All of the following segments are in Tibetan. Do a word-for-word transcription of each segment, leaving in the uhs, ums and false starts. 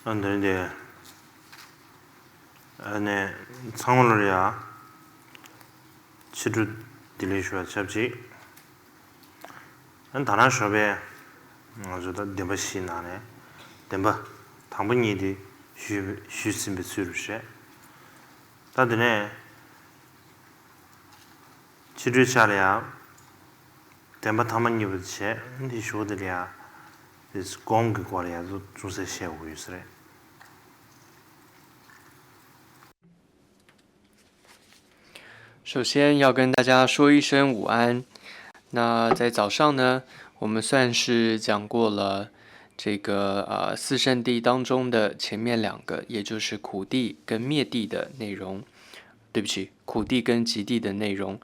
ཨ་འདི་འདི། ཨ་ནི་ཚང་མ་ལོར་ཡ། ཕྱི་དྲོ་བདེ་ལེགས་ཞུ་བ་ཆབས་ཅིག་ཨ་ད་ནང་ཞོགས་པའི་ང་ཚོ་ད་བདེན་པ་བཞིའི་ནང་ནས་བདེན་པ་དང་པོ་གཉིས་དེ་ཞུས་ཞུས་ཟིན་པའི་ཚུལ་རུ་བཤད། ད་དེ་ནས་ཕྱི་དྲོའི་ཆ་ལ་ཡ། བདེན་པ་ཐ་མ་གཉིས་པ་དེ་བྱས་འདི་ཞུ་དེ་ལ་ཡ། དེ་སྒོམ་གྱི་སྐོར་ལ་ཡ་ཅུང་ཟད་བཤད་དགོས་ཡོད་ས་རེད། 首先要跟大家说一声午安。那在早上呢，我们算是讲过了这个呃四圣谛当中的前面两个，也就是苦谛跟灭谛的内容。对不起，苦谛跟集谛的内容。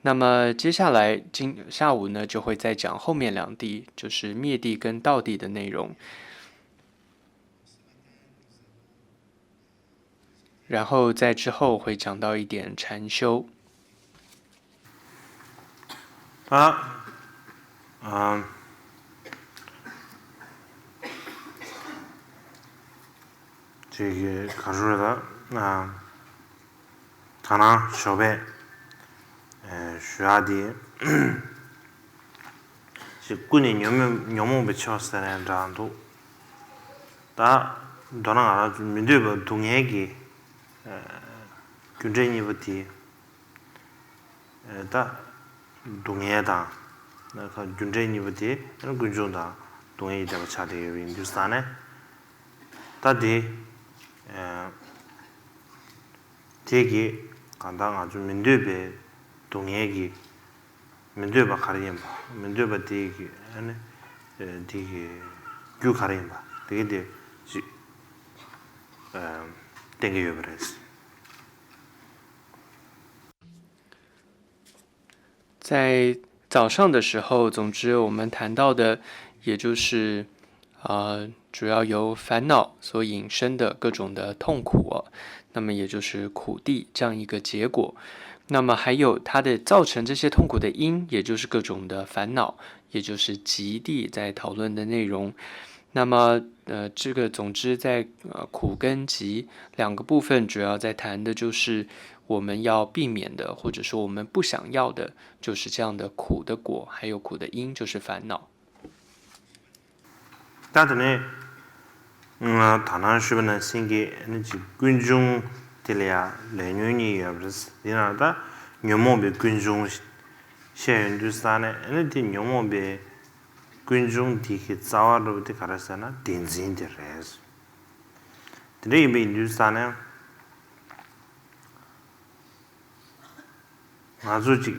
那么接下来今下午呢，就会再讲后面两谛，就是灭谛跟道谛的内容。 然后在之后会讲到一点禅修。 ཨ། ཨ། ཅིག་ག་རེ་ལབ་ན། ཨ། ད་ནང་ཞོགས་པའི་ཨེ་ཞུ་ཡག་དེ། ཅིག་ཀུན་ནས་ཉོན་མོངས་ཉོན་མོངས་པའི་ཕྱོགས་ཟེར་ནས་འདྲ་འདུག་ད་མདོར་ན་ང་རང་ཚོ་མི་འདོད་པ་སྡུག་བསྔལ་གྱི་ཨེ་རྒྱུ་འབྲས་གཉིས་པོ་དེ། ཨེ་ད་སྡུག་བསྔལ་དང་། ན་ཁ་རྒྱུ་འབྲས་གཉིས་པོ་དེ་ཨ་ནི་ཀུན་འབྱུང་དང་སྡུག་བསྔལ་གྱི་བདེན་པ་ཆགས་བསྡད་ཡོད་པ་ཡིན་དུས་ཙང་ནས། ད་དེ་ཨེ་དེ་གིས་གང་ལྟར་ང་ཚོ་མི་འདོད་པའི་སྡུག་བསྔལ་གྱི་མི་འདོད་པ་ག་རེ་ཡིན་པ། མི་འདོད་པ་དེ་གི་ཨ་ནི་ཨེ་དེ་གི་རྒྱུ་ག་རེ་ཡིན་པ་དེ་གི་དེ་ཅིག་ཨེ་བསྟན་གྱི་ཡོད་པ་རེད། 在早上的时候，总之我们谈到的，也就是，呃，主要由烦恼所引申的各种的痛苦哦，那么也就是苦谛这样一个结果。那么还有它的造成这些痛苦的因，也就是各种的烦恼，也就是集谛在讨论的内容。那么，呃，这个总之在，呃，苦跟集两个部分，主要在谈的就是我们要避免的，或者说我们不想要的，就是这样的苦的果，还有苦的因，就是烦恼。 ད་དེ་ནས་ད་ནང་ཞུས་པ་ནང་བཞིན་གྱི་ཨ་ནི་ཅིག་ཀུན་འབྱུང་དེ་ལ་ཡང་ལས་ཉོན་གཉིས་ཡོད་པ་རེད། དེ་ནང་ད་ཉོན་མོངས་པའི་ཀུན་འབྱུང་བཤད་ཡོང་དུས་ཙང་ནས་ཨ་ནི་དེ་ཉོན་མོངས་པའི་ཀུན་འབྱུང་དེ་གི་རྩ་བ་འདྲ་པོ་དེ་ག་རེ་ཟེར་ན་བདེན་འཛིན་དེ་རེད། དེ་འདྲ་ཡིན་པ་ཡིན་དུས་ཙང་ནས། ང་ཚོ་གཅིག་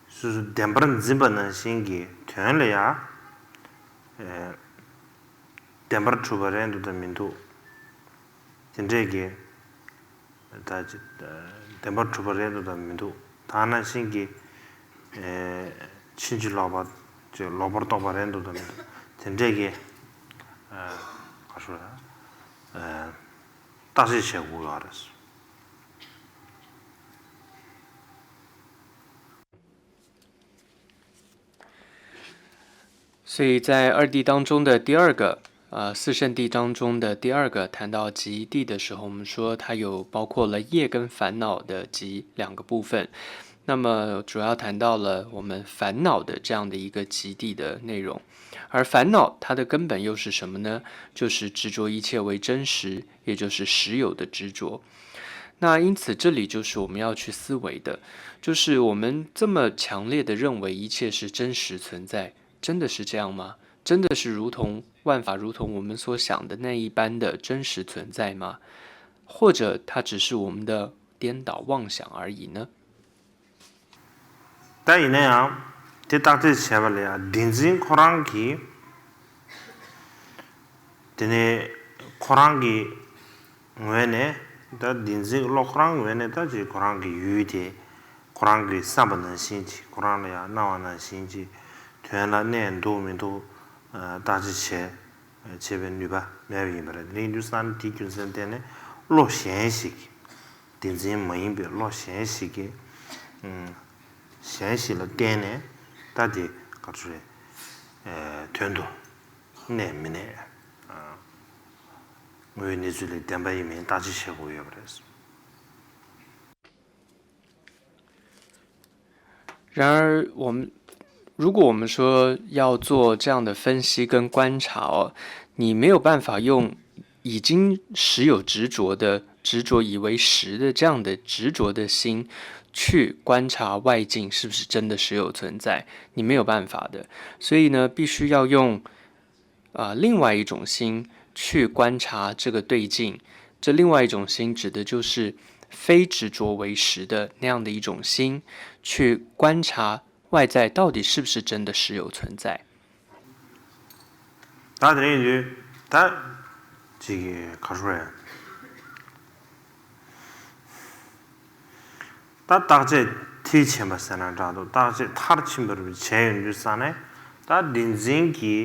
སོ་སོ་བདེན་པར་འཛིན་པ་ནང་བཞིན་གྱི་དོན་ལ་ཡང་། ཨེ། བདེན་པར་གྲུབ་པ་རེད་འདུག་དང་མི་འདུག་དེ་འདྲས་ཀྱི། ད་ཅི། བདེན་པར་གྲུབ་པ་རེད་འདུག་དང་མི་འདུག་ད་ནང་བཞིན་གྱི། ཨེ། ཕྱིན་ཅི་ལོག་པ། ཅི་ལོག་པར་རྟོགས་པ་རེད་འདུག་དང་མི་འདུག་དེ་འདྲས་ཀྱི། ཨེ། ག་རེ་ཞུ་དགོས་རེད། ཨེ། བརྟག་དཔྱད་བྱེད་དགོས་ཡོད་རེད། 所以在二谛当中的第二个，呃，四圣谛当中的第二个，谈到集谛的时候，我们说它有包括了业跟烦恼的集两个部分。那么主要谈到了我们烦恼的这样的一个集谛的内容。而烦恼它的根本又是什么呢？就是执着一切为真实，也就是实有的执着。那因此，这里就是我们要去思维的，就是我们这么强烈的认为一切是真实存在，真的是这样吗？真的是如同万法如同我们所想的那一般的真实存在吗？或者它只是我们的颠倒妄想而已呢？ ད་ཡིན་ན་ཡང་དེ་བརྟག་དཔྱད་བྱས་པ་ལ་ཡང་བདེན་འཛིན་ཁོ་རང་གིས། དེ་ནས་ཁོ་རང་གི་ངོས་ནས་ད་བདེན་འཛིན་བློ་ཁོ་རང་ངོས་ནས་ད་ཅིག་ཁོ་རང་གི་ཡུལ་དེ་ཁོ་རང་གི་བསམ་པ་ནང་བཞིན་ཅིག་ཁོ་རང་ལ་ཡང་སྣང་བ་ནང་བཞིན་ཅིག་དོན་ལ་གནས་འདུག་མི་འདུག་བརྟག་དཔྱད་བྱས། བྱེད་པའི་ནུས་པ་མེད་པ་ཡིན་པ་རེད། དེ་ཡིན་དུས་ཙང་ནས་དེའི་རྒྱུ་མཚན་བརྟེན་ནས་བློ་གཞན་ཞིག་བདེན་འཛིན་མ་ཡིན་པའི་བློ་གཞན་ཞིག་གིས། གཞན་ཞིག་ལ་བརྟེན་ནས་ད་དེ་ག་ཚོད་རེད། དོན་དུ་གནས་མི་གནས། དངོས་ཡོད་གནས་ཚུལ་ལས་བདེན་པ་ཡིན་མིན་བརྟག་དཔྱད་བྱེད་དགོས་ཡོད་པ་རེད། 然而，我们如果我们说要做这样的分析跟观察哦，你没有办法用已经持有执着的、执着以为实的这样的执着的心去观察外境是不是真的实有存在，你没有办法的。所以呢，必须要用啊、另外一种心去观察这个对境。这另外一种心指的就是非执着为实的那样的一种心，去观察外在到底是不是真的实有存在。 ད་དེ་རིང་ཡིན་དུས་ད་ཅིག་ག་རེ་ཟེར། ད་བརྟག་དཔྱད་མཐིལ་ཕྱིན་པ་ཟེར་ན་འདྲ་འདུག་བརྟག་དཔྱད་མཐར་ཕྱིན་པ་རུ་བྱས་ཡོང་དུས་ཙ་ནས་ད་བདེན་འཛིན་གྱི་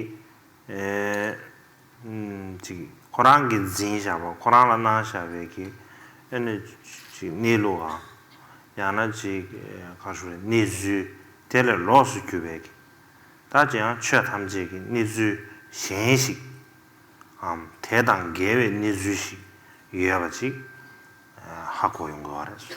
ཨེ་ཨམ་ཅིག་ཁོ་རང་གིས་འཛིན་བཞག་པ་ཁོ་རང་ལ་གནང་བཞག་པའི་གི་ཨེ་ནི་ཅིག་གནས་ལུགས་ཨང་། ཡང་ན་ཅིག་ག་རེ་ཟེར་གནས་ཚུལ་དེ་ལས་ལོགས་སུ་གྱུར་པའི་གི་ད་ཅི་ཡང་ཆོས་ཐམས་ཅད་ཀྱི་གནས་ཚུལ་གཞན་ཞིག་ཨམ་དེ་དང་འགལ་བའི་གནས་ཚུལ་ཞིག་ཡོད་པ་ཅིག་ཧ་གོ་ཡོང་དགོས་པ་རེད།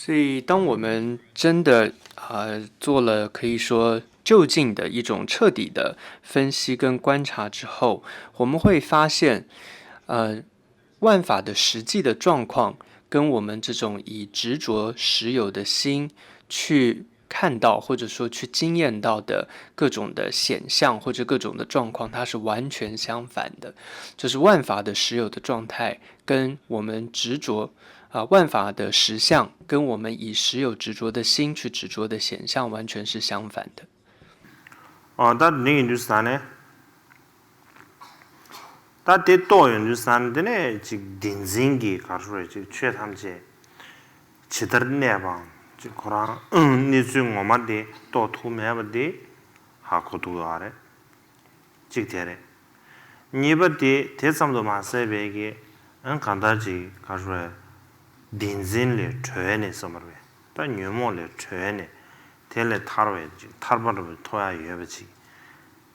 所以，当我们真的呃做了可以说究竟的一种彻底的分析跟观察之后，我们会发现，呃，万法的实际的状况跟我们这种以执着实有的心去看到或者说去经验到的各种的显象或者各种的状况，它是完全相反的。就是万法的实有的状态跟我们执着啊、万法的实相跟我们以实有执着的心去执着的显象完全是相反的。 ཨོ་ད་འདི་ཡིན་དུས་ས་ནས། ད་དེ་རྟོགས་ཡོང་དུས་ཙང་དེ་ནས་ཅིག་བདེན་འཛིན་གྱི་ག་རེ་ཟེར་ཅིག་ཆོས་ཐམས་ཅད་ཇི་ལྟར་གནས་པའང་ཅིག་ཁོ་རང་གནས་ཚུལ་ངོ་མ་དེ་རྟོགས་ཐུབ་མེད་པ་དེ་ཧ་གོ་ཐུབ་ཡོད་རེད། གཅིག་དེ་རེད། གཉིས་པ་དེ་དེ་ཙམ་དུ་མ་ཟད་པའི་གི་ཨང་གང་ལྟར་ཅིག་ག་རེ་ཟེར་བདེན་འཛིན་ལས་གྲོལ་ནས་གསུངས་པ་རེད། ད་ཉོན་མོངས་ལས་གྲོལ་ནས་དེ་ལས་ཐར་བའི་ཅིག་ཐར་པ་འདྲ་པོ་ཐོབ་ཡ་ཡོད་པ་ཅིག་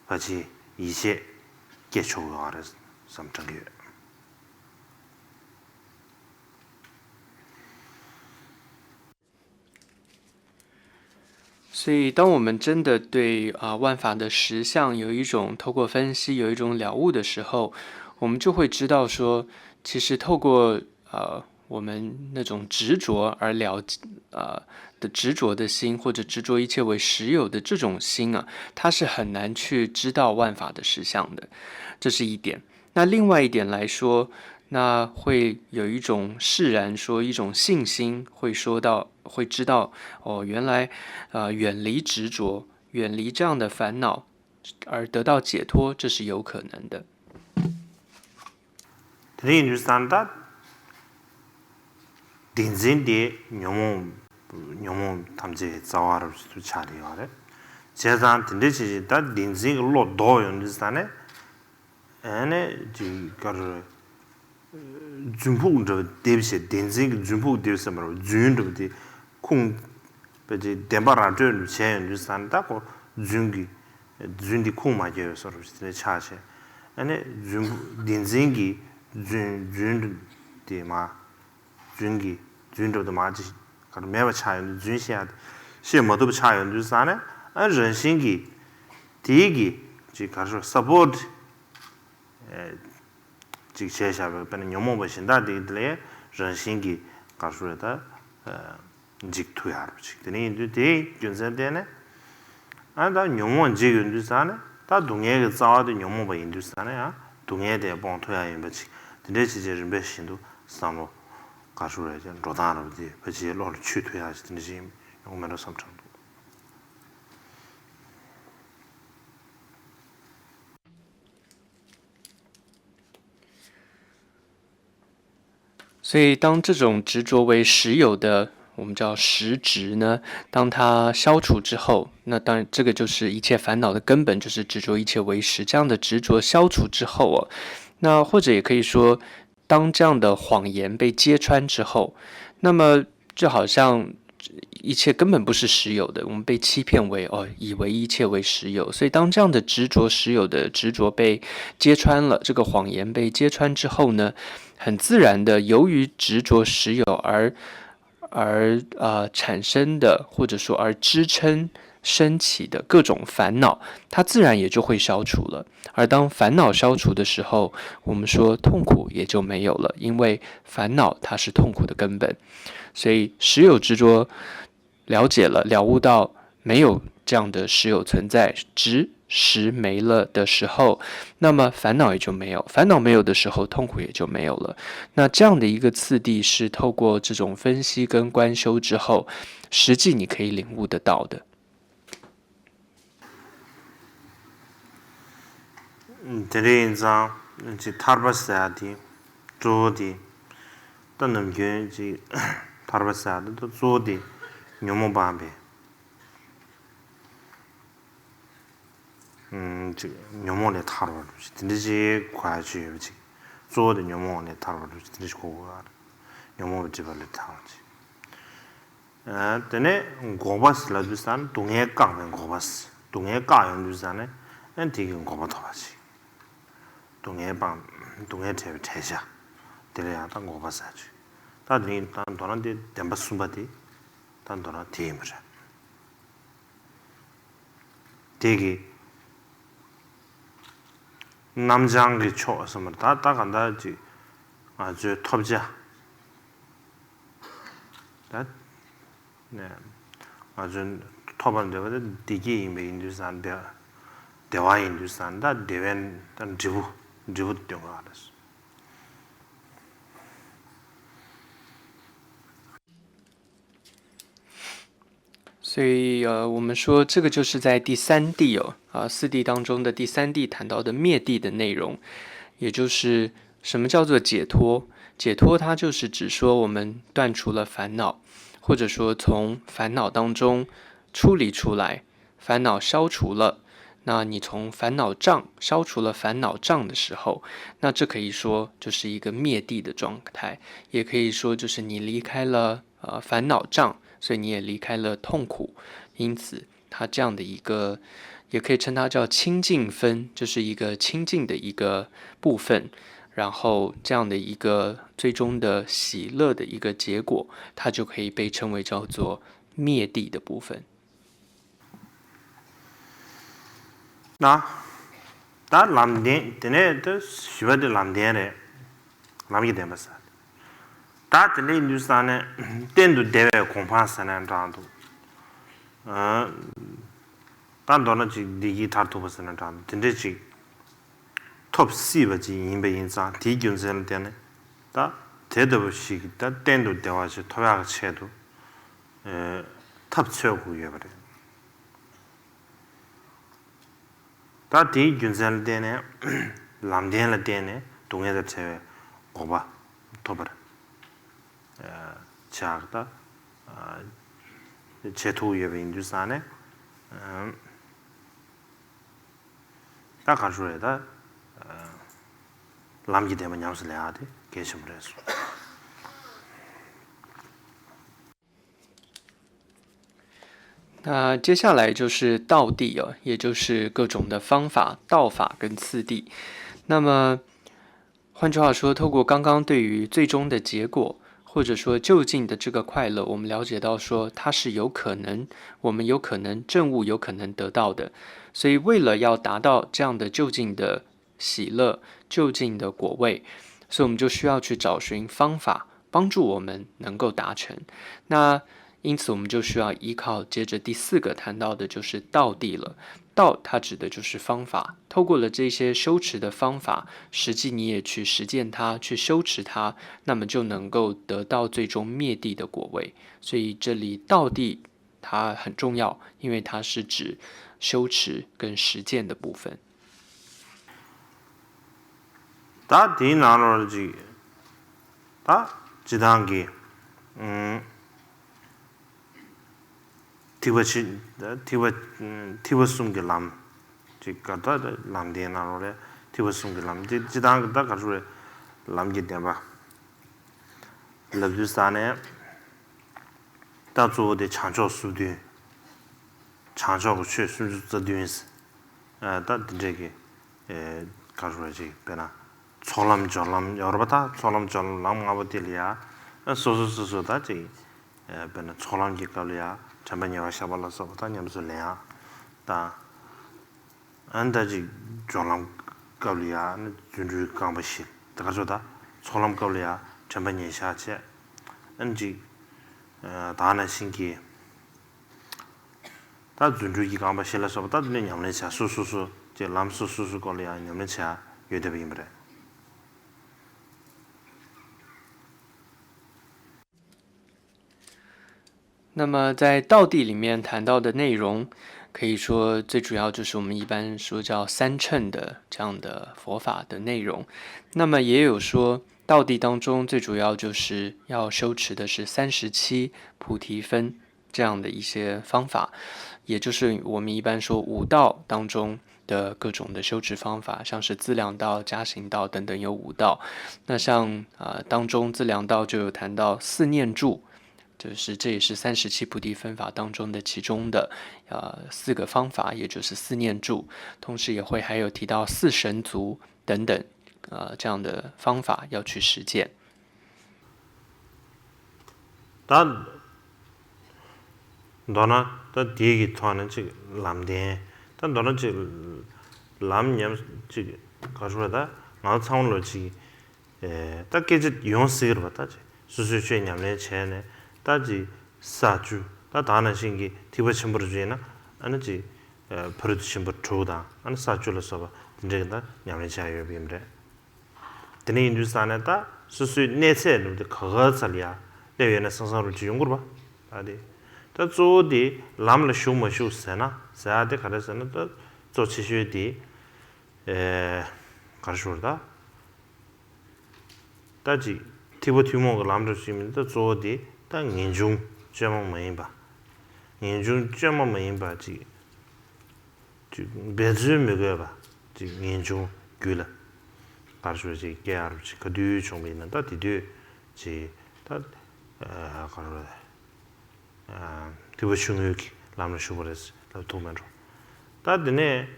བ་ཅིག་ཡིད་ཆེས་སྐྱེ་ཆོག་ཡོད་རེད་བསམ་དྲན་གྱི་ཡོད། 所以，当我们真的对啊万法的实相有一种透过分析有一种了悟的时候，我们就会知道说，其实透过呃我们那种执着而了呃的执着的心，或者执着一切为实有的这种心啊，它是很难去知道万法的实相的。这是一点。那另外一点来说，那会有一种释然，说一种信心，会说到会知道哦，原来呃远离执着，远离这样的烦恼，而得到解脱，这是有可能的。 དེ་རིང་ཡིན་དུས་ཙང་ད་བདེན་འཛིན་དེ་ཉོན་མོངས་ཉོན་མོངས་ཐམས་ཅད་ཀྱི་རྩ་བ་རུ་ཆགས་བསྡད་ཡོད་རེད། བྱས་ཙང་དེ་འདྲའི་ཆེད་ཅིག་ད་བདེན་འཛིན་གྱི་བློ་ལྡོག་ཡོང་དུས་ཙང་ནས་ཨ་ནི་ཅིག་ག་རེ་རྫུན་ཕུག་འདྲ་བ་འདེབས་བྱས་བདེན་འཛིན་གྱི་རྫུན་ཕུག་འདེབས་བསམ་པ་རྫུན་འདྲ་བ་དེ་ཁུངས་པ་ཅིག་བདེན་པ་ར་སྤྲོད་འདྲ་བྱས་ཡོང་དུས་ཙང་ནས་ད་ཁོ་རྫུན་གྱི་རྫུན་དེ་ཁུངས་མ་སྐྱེལ་བའི་བཟོ་འདྲ་དེ་འདྲ་ཆགས་བྱས་ཨ་ནི་རྫུན་ཕུག་བདེན་འཛིན་གྱི་རྫུན་རྫུན་དེ་མ། རྫུན་གྱི་རྫུན་གྲུབ་དུ་མ་ཅི་གར་མེད་པ་ཆགས་ཡོང་དུས་རྫུན་བཤད་ཡ་དེ་བཤད་མ་ཐུབ་པ་ཆགས་ཡོང་དུས་ཙང་ནས་ཨ་རང་བཞིན་གྱིས་དེའི་གི་ཅིག་གར་ཤོར་སཔོར་ཊི་ཅིག་བྱས་བཞག་པའི་དཔེར་ན་ཉོན་མོངས་པ་གཞན་དག་དེ་གི་དེ་ལས་རང་བཞིན་གྱིས་གར་ཤོར་ད་འཇིག་ཐུབ་ཡ་རུ་ཅིག་དེ་ནས་ཡིན་དུས་དེའི་རྒྱུ་མཚན་བརྟེན་ནས་ཨ་ད་ཉོན་མོངས་འཇིག་ཡོང་དུས་ཙང་ནས་ད་སྡུག་བསྔལ་གྱི་རྩ་བ་དེ་ཉོན་མོངས་པ་ཡིན་དུས་ཙང་ནས་ཡང་སྡུག་བསྔལ་དེ་སྤོང་ཐུབ་ཡ་ཡིན་པ་ཅིག་དེ་འདྲའི་ཅིག་ཅིག་རིམ་པས་བཞིན་དུ་བསམ་བློ་ག་ཤུ་རེ་ཅན་འགྲོ་སྟངས་རབ་དེ་ཕལ་ཆེར་བློ་ལ་ཆུད་ཐུབ་ཡག་ཅིག་དེ་འདྲ་ཞིག་ཡོང་མེད་འགྲོ་བསམ་དྲན་འདུག 所以，当这种执着为实有的，我们叫实执呢，当它消除之后，那当然这个就是一切烦恼的根本，就是执着一切为实。这样的执着消除之后哦，那或者也可以说，当这样的谎言被揭穿之后，那么就好像一切根本不是实有的，我们被欺骗为，哦，以为一切为实有。所以当这样的执着实有的执着被揭穿了，这个谎言被揭穿之后呢，很自然的，由于执着实有而而呃产生的，或者说而支撑升起的各种烦恼，它自然也就会消除了。而当烦恼消除的时候，我们说痛苦也就没有了，因为烦恼它是痛苦的根本。所以实有执着了解了，了悟到没有这样的实有存在，执实没了的时候，那么烦恼也就没有，烦恼没有的时候，痛苦也就没有了。那这样的一个次第是透过这种分析跟观修之后，实际你可以领悟得到的。དེ་འདྲ་ཡིན་ཙང་ཅིག་ཐར་པ་ཟེར་ཡ་དེ་གཙོ་བོ་དེ་ད་ནམ་རྒྱུན་ཅིག་ཐར་པ་ཟེར་ཡ་དེ་ད་གཙོ་བོ་དེ་ཉོན་མོངས་སྤངས་པའི་ཅིག་ཉོན་མོངས་ལས་ཐར་བ་ལུགས་ཅིག་དེ་འདྲ་ཅིག་གོ་ཡ་ཅིག་ཡོད་པ་ཅིག་གཙོ་བོ་དེ་ཉོན་མོངས་ལས་ཐར་བ་ལུགས་ཅིག་དེ་འདྲ་ཅིག་གོ་དགོས་ཡ་རེད། ཉོན་མོངས་པའི་སྒྲིབ་པ་ལས་ཐར་བ་ཅིག་དེ་ནས་འགོག་པ་ཟེར་ལབ་དུས་ཙང་ནས་སྡུག་བསྔལ་བཀག་པའི་འགོག་པ་ཟེར། སྡུག་བསྔལ་བཀག་ཡོང་དུས་ཙང་ནས་ཨ་དེ་གི་འགོག་པ་ཐོབ་པ་ཅིག་སྡུག་བསྔལ་སྤང་སྡུག་བསྔལ་བྲལ་བའི་བྲལ་བྱ། དེ་ལ་ཡང་ད་འགོག་པ་ཟེར་ཅིག་ད་དེ་ནས་ད་མདོར་ན་དེ་བདེན་པ་གསུམ་པ་དེ་ད་མདོར་ན་དེ་ཡིན་པ་རེད། དེ་གི་རྣམ་བྱང་གི་ཕྱོགས་ཟེར་མ་རེད། ད་ད་ག་འདྲ་ཅིག་ང་ཚོའི་ཐོབ་བྱ། ད་ནས་ང་ཚོའི་ཐོབ་པར་འདོད་པ་དེ་བདེ་སྐྱིད་ཡིན་པ་ཡིན་དུས་ཙང་བདེ་བདེ་བ་ཡིན་དུས་ཙང་ད་བདེ་བའི་ད་འབྲས་བུ་འབྲས་བུ་སྟོན་དགོས་པ་རེད། 所以呃，我们说这个就是在第三谛哦，啊，四谛当中的第三谛谈到的灭谛的内容，也就是什么叫做解脱？解脱它就是指说我们断除了烦恼，或者说从烦恼当中出离出来，烦恼消除了。那你从烦恼障消除了烦恼障的时候，那这可以说就是一个灭谛的状态，也可以说就是你离开了呃烦恼障，所以你也离开了痛苦。因此，它这样的一个，也可以称它叫清净分，就是一个清净的一个部分。然后这样的一个最终的喜乐的一个结果，它就可以被称为叫做灭谛的部分。ན། ད་ལམ་བདེན་དེ་ནས་ད་བཞི་པ་དེ་ལམ་བདེན་རེད། ལམ་གྱི་བདེན་པ་ཟེར། ད་དེ་འདྲ་ཡིན་དུས་ཙང་ནས་གཏན་དུ་བདེ་བའི་གོ་འཕང་ཟེར་ནས་དྲངས་འདུག་ད་མདོར་ན་ཅིག་བདེ་སྐྱིད་མཐར་ཐུག་པ་ཟེར་ནས་དྲངས་འདུག་དེ་འདྲ་ཅིག་ཐོབ་སྲིད་པ་ཅིག་ཡིན་པ་ཡིན་ཙང་དེའི་རྒྱུ་མཚན་ལ་བརྟེན་ནས་ད་དེ་ལྟ་བུ་ཞིག་ད་གཏན་དུ་བདེ་བ་ཞིག་ཐོབ་ཡག་གི་ཆེད་དུ་ཐབས་འཚོལ་དགོས་ཡོད་པ་རེད། ད་དེའི་རྒྱུ་མཚན་ལ་བརྟེན་ནས་ལམ་བདེན་ལ་བརྟེན་ནས་སྡུག་བསྔལ་དང་བྲལ་བའི་འགོག་པ་ཐོབ་པར་བྱ། ད་བྱེད་ཐུབ་ཡོད་པ་ཡིན་དུས་ཙང་ནས་ད་ག་རེ་ཞུ་རེད། ད་ལམ་གྱི་བདེན་པ་ཉམས་སུ་ལེན་ཡག་དེ་གལ་ཆེན་པོ་རེད་གསུངས། 那接下来就是道谛哦，也就是各种的方法、道法跟次第。那么，换句话说，透过刚刚对于最终的结果，或者说究竟的这个快乐，我们了解到说它是有可能，我们有可能证悟，有可能得到的。所以，为了要达到这样的究竟的喜乐、究竟的果位，所以我们就需要去找寻方法，帮助我们能够达成。那因此，我们就需要依靠接着第四个谈到的就是道谛了。道它指的就是方法，透过了这些修持的方法，实际你也去实践它，去修持它，那么就能够得到最终灭谛的果位。所以这里道谛它很重要，因为它是指修持跟实践的部分。 ད་དེའི་ནང་ལོགས་ཅིག་ད་སྤྱི་བཏང་གི་ཨུམ་ཐེག་པ་ཆེ་ཐེག་པ་ཐེག་པ་གསུམ་གྱི་ལམ་ཅིག་ག་ད་ལམ་དེའི་ནང་ལོགས་ལ་ཐེག་པ་གསུམ་གྱི་ལམ་དེ་སྤྱི་བཏང་གི་ད་ག་རེ་ལམ་གྱི་བདེན་པ་ལབ་དུས་ཙང་ནས། ད་གཙོ་བོ་དེ་བྱང་ཕྱོགས་སུམ་བདུན། བྱང་ཕྱོགས་ཀྱི་ཆོས་སུམ་ཅུ་རྩ་བདུན། ཨ་ད་འདི་འདྲས་ཀྱི་ཨེ་ག་རེ་ཞུ་དགོས་རེད། ཅིག་དཔེར་ན་ཚོགས་ལམ་སྦྱོར་ལམ་ཡོད་རེད་པ། ད་ཚོགས་ལམ་སྦྱོར་ལམ་ལམ་ལྔ་པོ་དེ་ལ་ཡ་ཨ་སོ་སོ་སོ་སོ་ད་ཅིག་ཨེ་དཔེར་ན་ཚོགས་ལམ་གྱི་སྐབས་ལ་ཡ་དྲན་པ་ཉེ་བར་བཞག་པ་ལ་སོགས་པ་ད་ཉམས་སུ་ལེན་ཡག་དང་། ཨ་ནི་ད་ཅིག་སྦྱོར་ལམ་སྐབས་ལ་ཡ་ཨ་ནི་རྫུ་འཕྲུལ་རྐང་པ་བཞི། ད་ག་རེ་ཞུ་དགོས། ད་ཚོགས་ལམ་སྐབས་ལ་ཡ་དྲན་པ་ཉེར་བཞག་བྱས། ཨ་ནི་ཅིག་ཨ་ད་ག་ནང་བཞིན་གྱི་ད་རྫུ་འཕྲུལ་གྱི་རྐང་པ་བཞི་ལ་སོགས་པ་ད་དེ་ནས་ཉམས་ལེན་བྱ། སོ་སོ་སོ་ཅིག་ལམ་སོ་སོ་སོའི་སྐོར་ལ་ཡང་ཉམས་ལེན་བྱ་ཡ་ཡོད་བསྡད་པ་ཡིན་པ་རེད། 那么在道谛里面谈到的内容，可以说最主要就是我们一般说叫三乘的这样的佛法的内容。那么也有说，道谛当中最主要就是要修持的是三十七菩提分这样的一些方法，也就是我们一般说五道当中的各种的修持方法，像是资粮道、加行道等等有五道。那像呃当中资粮道就有谈到四念住，就是这也是三十七菩提分法当中的其中的呃四个方法，也就是四念住，同时也会还有提到四神足等等呃这样的方法要去实践。 ད་མདོར་ན་ད་དེའི་གི་ཐོག་ནས་ཅིག་ལམ་བདེན། ད་མདོར་ན་ཅིག་ལམ་ཉམས་ཅིག་ག་རེ་ཞུ་དགོས། ད་ང་ཚོ་ཚང་མ་ལོ་ཅིག་ཨེ་ད་སྐད་ཆ་ཡོང་སྲིད་ཀྱི་རེད་པ། ད་ཅིག་སོ་སོའི་ཆོས་ཉམས་ལེན་བྱས་ནས་ད་ཅིག་ས་བཅུ། ད་ད་ནང་བཞིན་གྱི་ཐེག་པ་ཆེན་པོ་རུ་བྱས་ན་ཨ་ནི་ཅིག་ཨེ་ཕ་རོལ་ཏུ་ཕྱིན་པ་དྲུག་དང་ཨ་ནི་ས་བཅུ་ལ་སོགས་པ་དེ་འདྲའི་གི་ད་ཉམས་ལེན་བྱས་ཡོད་པ་ཡིན་པ་རེད། དེ་ནས་ཡིན་དུས་ཙང་ནས་ད་སོ་སོའི་གནས་ཚད་ནང་དུ་ག་ག་ཚ་ལ་ཡ་སླེབས་ཡོད་ན་སང་སང་རུ་ཅིག་ཡོང་གི་རེད་པ། ད་དེ་ད་གཙོ་བོ་དེ་ལམ་ལ་ཞུགས་མ་ཞུགས་ཟེར་ན་ཟེར་ཡ་དེ་ག་རེ་ཟེར་ན། ད་གཙོ་ཆེ་ཤོས་དེ་ཨེ་ག་རེ་ཞུ་དགོས་རེད། ད་ད་ཅིག་ཐེག་པ་ཐུན་མོང་གི་ལམ་རུ་ཞུགས་མིན་ད་གཙོ་བོ་དེ་ད་ངེས་འབྱུང་བཅོས་མ་མ་ཡིན་པ། ངེས་འབྱུང་བཅོས་མ་མ་ཡིན་པ་ཅིག་ཅིག་འབད་རྩོལ་མི་དགོས་པ་ཅིག་ངེས་འབྱུང་རྒྱུད་ལ་ག་རེ་ཞུ་ཅིག་སྐྱེ་ཡག་རུ་ཅིག་ག་དུས་བྱུང་བ་ཡིན་ན་ད་དེ་དུས་ཅིག་ད་ཨ་ག་རེ་ཨ་ཐེག་པ་ཆུང་ངུའི་གི་ལམ་ལ་ཞུགས་པ་རེད་ལབ་ཐུབ་མེད་འགྲོ། ད་དེ་ནས་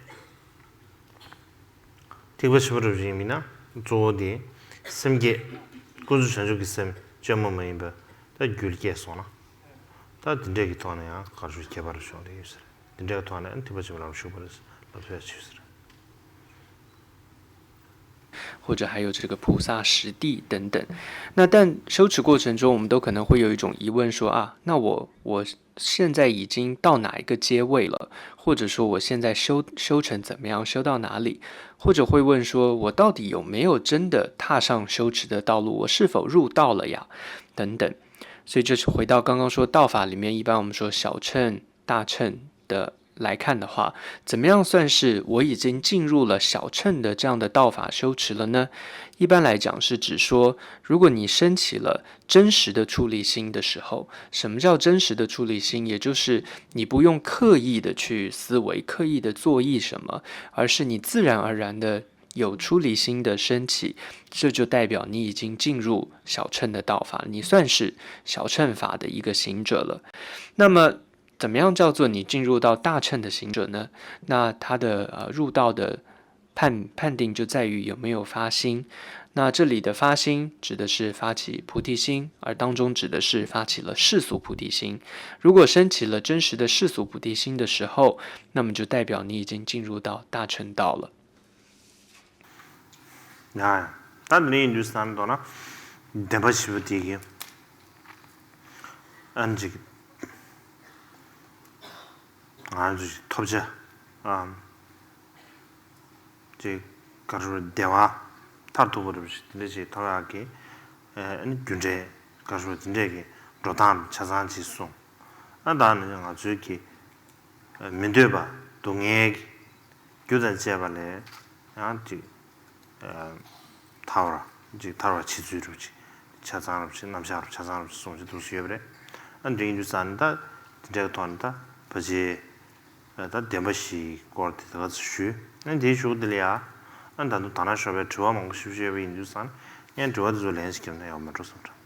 ཐེག་པ་ཆེན་པོ་རུ་ཡིན་མིན་ན་གཙོ་བོ་དེ་སེམས་བསྐྱེད་ཀུན་རྫོབ་བྱང་ཆུབ་ཀྱི་སེམས་བཅོས་མ་མ་ཡིན་པ་ད་རྒྱུད་སྐྱེས་སོང་ན་ད་དེ་འདྲས་ཀྱི་ཐོག་ནས་ཡང་ག་རེ་ཞུ་ཁྱད་པར་བྱུང་བསྡད་ཡོད་ཟེར། དེ་འདྲའི་ཐོག་ནས་ཐེག་པ་ཆེན་པོའི་ལམ་ཞུགས་པ་རེད་ལབ་ཐུབ་ཡ་ཆེ་ཟེར། 或者还有这个菩萨实地等等。那但修持过程中，我们都可能会有一种疑问说啊，那我我现在已经到哪一个阶位了？或者说我现在修修成怎么样，修到哪里？或者会问说，我到底有没有真的踏上修持的道路？我是否入道了呀？等等。所以这是回到刚刚说道法里面，一般我们说小乘、大乘的来看的话，怎么样算是我已经进入了小乘的这样的道法修持了呢？一般来讲是指说，如果你升起了真实的出离心的时候，什么叫真实的出离心？也就是你不用刻意的去思维、刻意的作意什么，而是你自然而然的有出离心的升起，这就代表你已经进入小乘的道法，你算是小乘法的一个行者了。那么，怎么样叫做你进入到大乘的行者呢？那他的呃入道的判判定就在于有没有发心。那这里的发心指的是发起菩提心，而当中指的是发起了世俗菩提心。如果升起了真实的世俗菩提心的时候，那么就代表你已经进入到大乘道了。 ཡ། ད་འདི་ནས་ཡིན་དུས་བསམ་དོ་ན་བདེན་པ་བཞི་པོ་དེ་གི་ཨ་ནི་ཅིག་ང་ཚོ་ཐོབ་བྱ་ཨ་ཅིག་ག་རེ་བདེ་བ་མཐར་ཐུག་པ་རེད་པ་ཞིག་དེ་འདྲ་ཞིག་ཐོབ་ཡག་གི་ཨ་ནི་རྒྱུ་འབྲས་ག་རེ་དེ་འདྲས་ཀྱི་འགྲོ་སྟངས་ཆ་ཚང་ཅིག་གསུངས། ཨ་ད་ནི་ང་ཚོའི་གི་མི་འདོད་པ་སྡུག་བསྔལ་གྱི་རྒྱུ་དང་བཅས་པ་ལས་ཡང་ཅིག་ཐར་བ་ཅིག་ཐར་བ་བྱེད་ཚུལ་རུ་ཅིག་ཆ་ཚང་རུ་ཅིག་རྣམ་གཞག་རུ་ཆ་ཚང་རུ་ཅིག་གསུངས་ཅིག་འདུག་སེ་ཡོད་པ་རེད། ཨ་འདྲ་ཡིན་དུས་ཙང་ནི་ད་དེ་འདྲའི་ཐོག་ནས་ད་ཕལ་ཆེར་ད་བདེན་པ་བཞིའི་སྐོར་དེ་དེ་ག་ཚོད་ཞུས། ཨ་དེའི་གཞུག་དེ་ལ་ཡ་ཨ་ད་དུང་དག་སྣང་ཤོར་བའི་དྲི་བ་མང་པོ་ཞིག་ཡོད་པ་ཡིན་དུས་ཙང་ངས་དྲི་བ་དེ་ཚོ་ལན་ཞིག་བརྒྱབ་ན་ཡག་མ་འགྲོ་བསམ་དྲན།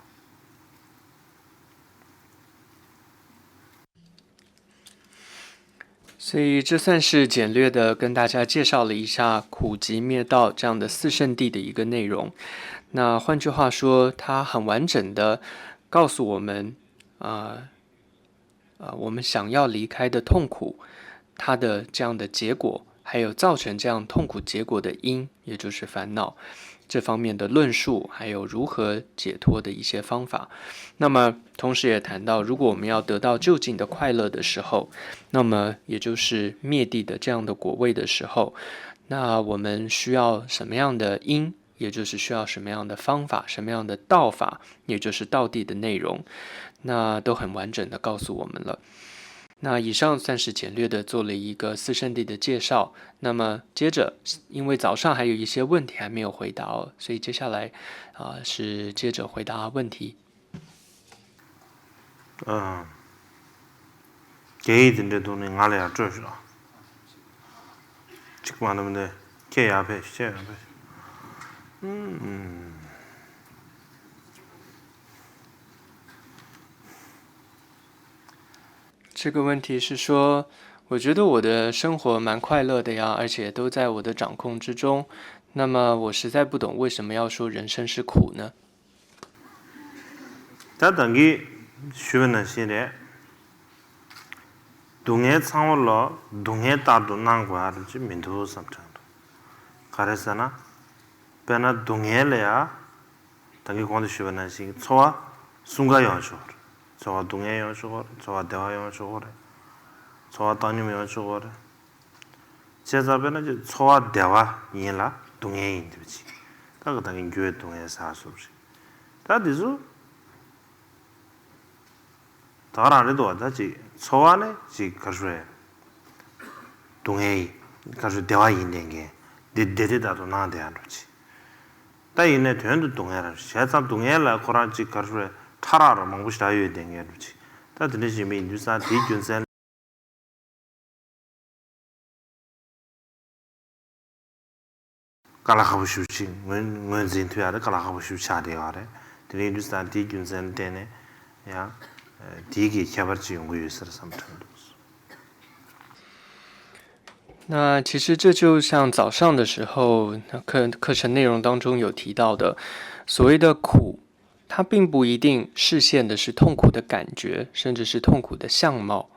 所以这算是简略的跟大家介绍了一下苦集灭道这样的四圣谛的一个内容。那换句话说，它很完整的告诉我们，啊、呃，我们想要离开的痛苦，它的这样的结果，还有造成这样痛苦结果的因，也就是烦恼这方面的论述，还有如何解脱的一些方法。那么同时也谈到，如果我们要得到究竟的快乐的时候，那么也就是灭谛的这样的果位的时候，那我们需要什么样的因？也就是需要什么样的方法，什么样的道法，也就是道谛的内容，那都很完整的告诉我们了。那以上算是简略的做了一个四圣谛的介绍。那么接着，因为早上还有一些问题还没有回答哦，所以接下来，啊，是接着回答问题。 ཨ། རྒྱ་ཡིག་དེ་འདྲའི་ཐོག་ནས་ང་ལ་ཡང་སྤྲོད་ཤོག་གཅིག་མ་ནམ་དེ་ཁྱེད་ཡར་ཕེབས་ཤིག་ཁྱེད་ཡར་ཕེབས་ཤིག་ཨུམ། 这个问题是说，我觉得我的生活蛮快乐的呀，而且都在我的掌控之中。那么我实在不懂为什么要说人生是苦呢？ ད་ད་གིན་ཞུས་པ་ནང་བཞིན་རེད། སྡུག་བསྔལ་ཚང་མ་ལ་སྡུག་བསྔལ་ལྟར་དུ་སྣང་དགོས་ཡ་རེད་ཅེས་མི་འདུག་བསམ་དྲན་འདུག་ག་རེ་ཟེར་ན། དཔེར་ན་སྡུག་བསྔལ་ལ་ཡ། ད་གིན་གོང་དུ་ཞུས་པ་ནང་བཞིན་ཚོར་བ་གསུམ་ཀ་ཡོང་ཆོག་རེད། ཚོར་བ་སྡུག་བསྔལ་ཡོང་ཆོག་གི་རེད། ཚོར་བ་བདེ་བ་ཡོང་ཆོག་གི་རེད། ཚོར་བ་བཏང་སྙོམས་ཡོང་ཆོག་གི་རེད། བྱས་ཙང་དཔེར་ན་ཅིག་ཚོར་བ་བདེ་བ་ཡིན་ལ་སྡུག་བསྔལ་ཡིན་འདུག་ཅིག་ད་གི་ད་གི་འགྱུར་བའི་སྡུག་བསྔལ་ཟ་སོབ་རེད། ད་འདི་ཚོ་ད་ག་རང་རེད་འདུག་ད་ཅིག་ཚོར་བ་ནི་ཅིག་ག་རེ་ཟེར། སྡུག་བསྔལ་ཡིན་ག་རེ་ཟེར་བདེ་བ་ཡིན་བསྡད་མཁན་འདི་བདེ་བདེ་ལྟར་དུ་སྣང་བསྡད་ཡ་འགྲོ་ཅིག་ད་ཡིན་ནའི་དོན་དུ་སྡུག་བསྔལ་རང་བྱས་ཙང་སྡུག་བསྔལ་ལ་ཁོ་རང་ཅིག་ག་རེ་ཟེར་ཕྲ་རགས་ར་མང་པོ་ཞིག་རག་ཡོད་བསྡད་མཁན་འགྲོ་ཅིག་ད་དེ་འདྲ་ཞིག་མི་ཡིན་དུས་ཙང་དེའི་རྒྱུ་མཚན། དཀའ་ལས་ཁག་པོ་ཞེ་པོ་ཅིག་ངོས་ངོས་འཛིན་ཐུབ་ཡ་དེ་དཀའ་ལས་ཁག་པོ་ཞེ་པོ་ཆགས་བསྡད་ཡོད་རེད། དེ་འདྲ་ཡིན་དུས་ཙང་དེའི་རྒྱུ་མཚན་ལ་བརྟེན་ནས་ཡང་དེའི་གི་ཁྱད་པར་ཅིག་ཡོང་གི་ཡོད་ས་རེད་བསམ་དྲན་འདུག那其实这就像早上的时候，那课课程内容当中有提到的，所谓的苦，它并不一定视线的是痛苦的感觉，甚至是痛苦的相貌。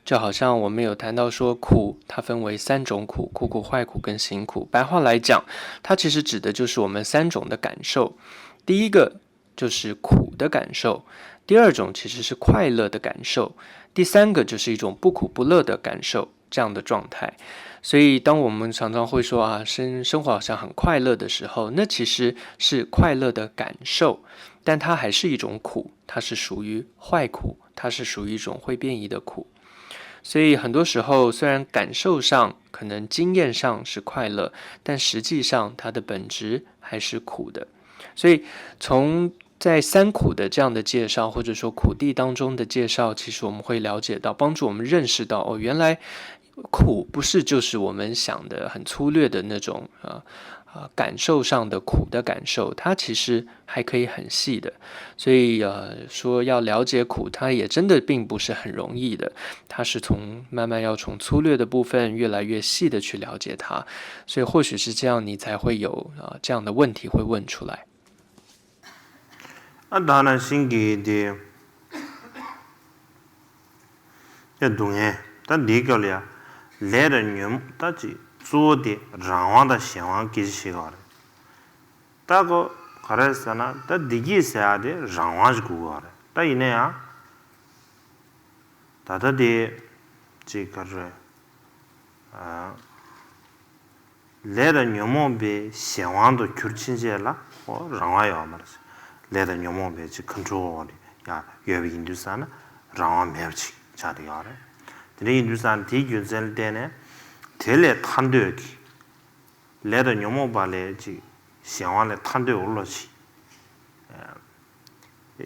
就好像我们有谈到说，苦它分为三种苦：苦苦、坏苦跟行苦。白话来讲，它其实指的就是我们三种的感受。第一个就是苦的感受，第二种其实是快乐的感受，第三个就是一种不苦不乐的感受，这样的状态。所以，当我们常常会说啊，生生活好像很快乐的时候，那其实是快乐的感受，但它还是一种苦，它是属于坏苦，它是属于一种会变异的苦。所以很多时候，虽然感受上可能经验上是快乐，但实际上它的本质还是苦的。所以从在三苦的这样的介绍，或者说苦谛当中的介绍，其实我们会了解到，帮助我们认识到，哦，原来苦不是就是我们想的很粗略的那种，呃，呃，感受上的苦的感受，它其实还可以很细的。所以，呃，说要了解苦，它也真的并不是很容易的。它是从，慢慢要从粗略的部分越来越细的去了解它。所以或许是这样，你才会有，呃，这样的问题会问出来。 ཨ་ད་ནང་བཞིན་གྱི་དེ། ཡ་སྡུག་བསྔལ། ད་འདིའི་སྐབས་ལ་ཡ། ལས་དང་ཉོན་མོངས་ད་ཅིག་གཙོ་བོ་དེ་རང་དབང་དང་གཞན་དབང་སྐད་ཆ་བཤད་ཀྱི་ཡོད་རེད། ད་ཁོ་ག་རེ་ཟེར་ན་ད་བདེ་སྐྱིད་ཟེར་ཡ་དེ་རང་དབང་ཞིག་དགོས་ཀྱི་ཡོད་རེད། ད་ཡིན་ན་ཡང་། ད་ལྟ་དེ་ཅིག་ག་རེ་རེད། ཨ། ལས་དང་ཉོན་མོངས་པའི་གཞན་དབང་དུ་གྱུར་ཕྱིན་ཆད་ལ་ཨོ་རང་དབང་ཡོད་མ་རེད། ལས་དང་ཉོན་མོངས་པའི་ཅིག་ཁོན་ཊྲོལ་འོག་ལ་ཡང་ཡོད་པ་ཡིན་དུས་ཙང་ན་རང་དབང་མེད་པ་ཅིག་ཆགས་བསྡད་ཡོད་རེད། དེ་འདྲ་ཡིན་དུས་ཙང་ན་དེའི་རྒྱུ་མཚན་ལ་བརྟེན་ནས་དེ་ལས་ཐར་འདོད་ཀྱི། ལས་དང་ཉོན་མོངས་པ་ལས་ཅིག་གཞན་དབང་ལས་ཐར་འདོད་འོ་ལོ་ཅིག་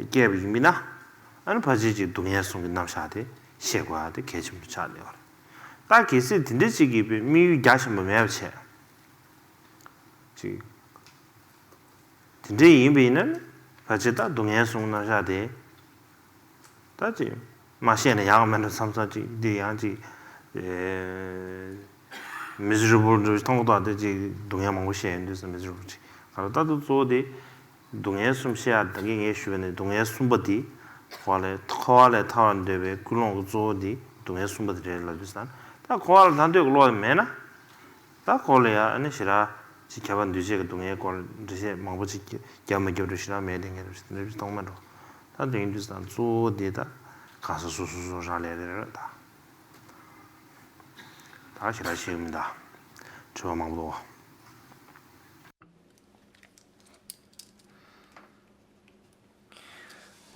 སྐྱེས་པ་ཡིན་མིན་ན། ཨ་ནི་ཕལ་ཆེར་ཅིག་སྡུག་བསྔལ་གསུམ་གྱི་རྣམ་གཞག་དེ་ཤེས་དགོས་ཡ་དེ་གལ་ཆེན་པོ་ཆགས་བསྡད་ཡོད་རེད། ད་གལ་སྲིད་དེ་འདྲ་ཅིག་གིས་དམིགས་ཡུལ་རྒྱ་ཆེན་པོ་མེད་པ་བྱས། ཅིག་དེ་འདྲ་ཡིན་པ་ཡིན་ན་ནི་ཕལ་ཆེར་ད་སྡུག་བསྔལ་གསུམ་གྱི་རྣམ་གཞག་དེ། ད་ཅིག་མ་བཤད་ན་ཡག་མེད་འགྲོ་བསམ་བསམ་ཅིག་འདི་ཡང་ཅིག་ ཨེ། མི་ཛི་རེ་བལ་འདྲ་མཐོང་གི་འདུག་དེ་ཅིག་སྡུག་བསྔལ་མང་པོ་བཤད་ཡོང་དུས་སུ་མི་ཛི་རེ་བལ་ཅིག་ག་རེ་ད་དུ་གཙོ་བོ་དེ། སྡུག་བསྔལ་གསུམ་བཤད་ཡ་ད་གིན་ངས་ཞུས་པ་ནི་སྡུག་བསྔལ་གསུམ་པ་དེ། འཁོར་བ་ལས་འཁོར་བ་ལས་ཐར་བར་འདོད་པའི་ཀུན་སློང་གི་གཙོ་བོ་དེ་སྡུག་བསྔལ་གསུམ་པ་དེ་རེད་ལབ་དུས་ཙང་ད་འཁོར་བ་ལ་ཐར་འདོད་ཀྱི་བློ་དེ་མེད་ན། ད་འཁོར་ལ་ཡ་ཨ་ནི་ཞེ་དྲག་ཅིག་ཁྱབ་པ་འདུས་བྱས་ཀྱི་སྡུག་བསྔལ་སྐོར་འགྲེལ་བཤད་མང་པོ་ཅིག་རྒྱབ་མ་རྒྱབ་རུ་ཞེ་དྲག་མེད་དེ་ངས་རུ་ཞེ་དྲག་མཐོང་མ་འགྲོ། ད་དེ་ཡིན་དུས་ཙང་གཙོ་བོ་དེ་ད་གང་ཟག་སོ་སོ་སོ་སོ་རང་ལས་རེད་རེད་ད། ད་ཞེ་དྲག་ཤེས་ཀྱི་མི་འདུག་དྲི་བ་མང་པོ་འདུག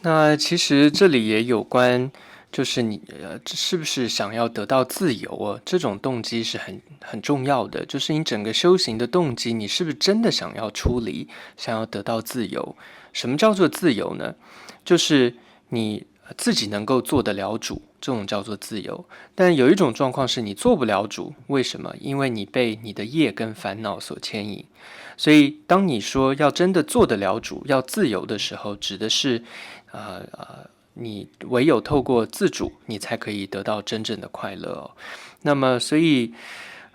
那其实这里也有关，就是你呃是不是想要得到自由啊？这种动机是很很重要的，就是你整个修行的动机，你是不是真的想要出离，想要得到自由？什么叫做自由呢？就是你自己能够做得了主，这种叫做自由。但有一种状况是你做不了主，为什么？因为你被你的业跟烦恼所牵引。所以，当你说要真的做得了主，要自由的时候，指的是，呃呃，你唯有透过自主，你才可以得到真正的快乐哦。那么，所以，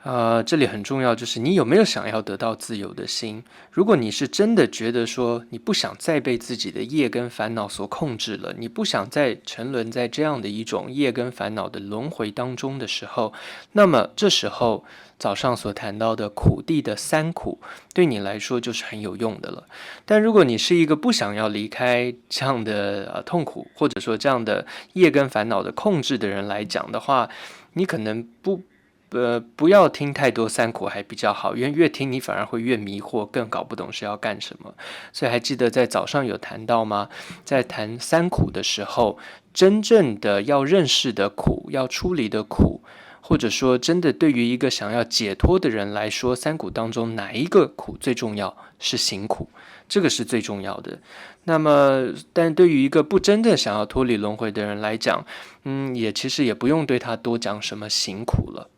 呃，这里很重要，就是你有没有想要得到自由的心？如果你是真的觉得说你不想再被自己的业跟烦恼所控制了，你不想再沉沦在这样的一种业跟烦恼的轮回当中的时候，那么这时候早上所谈到的苦地的三苦，对你来说就是很有用的了。但如果你是一个不想要离开这样的呃痛苦，或者说这样的业跟烦恼的控制的人来讲的话，你可能不呃不要听太多三苦还比较好，因为越听你反而会越迷惑，更搞不懂是要干什么。所以还记得在早上有谈到吗？在谈三苦的时候，真正的要认识的苦，要出离的苦，或者说真的对于一个想要解脱的人来说，三苦当中哪一个苦最重要？是行苦，这个是最重要的。那么，但对于一个不真的想要脱离轮回的人来讲，嗯，也其实也不用对他多讲什么行苦了。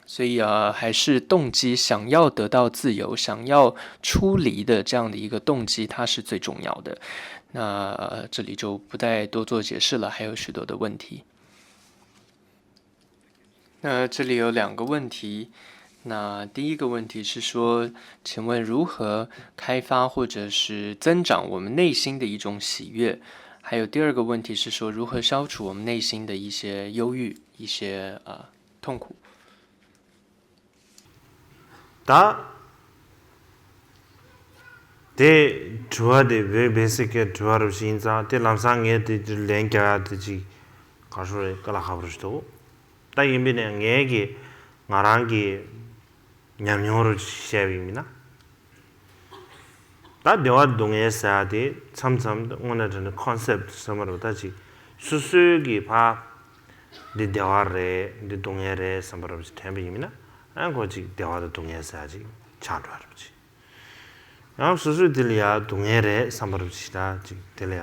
所以啊，还是动机想要得到自由、想要出离的这样的一个动机，它是最重要的。那这里就不再多做解释了，还有许多的问题。那这里有两个问题，那第一个问题是说，请问如何开发或者是增长我们内心的一种喜悦？还有第二个问题是说，如何消除我们内心的一些忧郁、一些啊痛苦？ད། དེ་དྲི་བ་དེ་very basic གི་དྲི་བ་རུ་ཞིག་ཡིན་ཙང་དེ་ལམ་སང་ངས་དེ་ལན་རྒྱག་ཡ་དེ་ཅིག་ག་རེ་ཟེར་དཀའ་ལས་ཁག་པོ་རེད་འདུག་ད་ཡིན་པས་ན་ངས་ཀྱི་ང་རང་གི་ཉམས་མྱོང་རུ་བཤད་པ་ཡིན་ན། ད་བདེ་བ་སྡུག་བསྔལ་ཟེར་ཡ་དེ་མཚམས་མཚམས་དངོས་གནས་དྲང་གནས་ཀོན་སེབ་ཟེར་མ་རེད་པ། ད་ཅིག་སོ་སོའི་གི་ཕ། འདི་བདེ་བ་རེད། འདི་སྡུག་བསྔལ་རེད་བསམ་པ་རུ་ཅིག་དྲན་པ་ཡིན་ན། ཨ་ཁོ་ཅིག་བདེ་བ་དང་སྡུག་བསྔལ་ཟེར་ཡ་ཅིག་ཆགས་འགྲོ་ཡ་རུ་ཅིག་ཡང་སོ་སོས་དེ་ལ་ཡ་སྡུག་བསྔལ་རེད་བསམ་པ་རུ་ཅིག་ད་ཅིག་དེ་ལ་ཡ་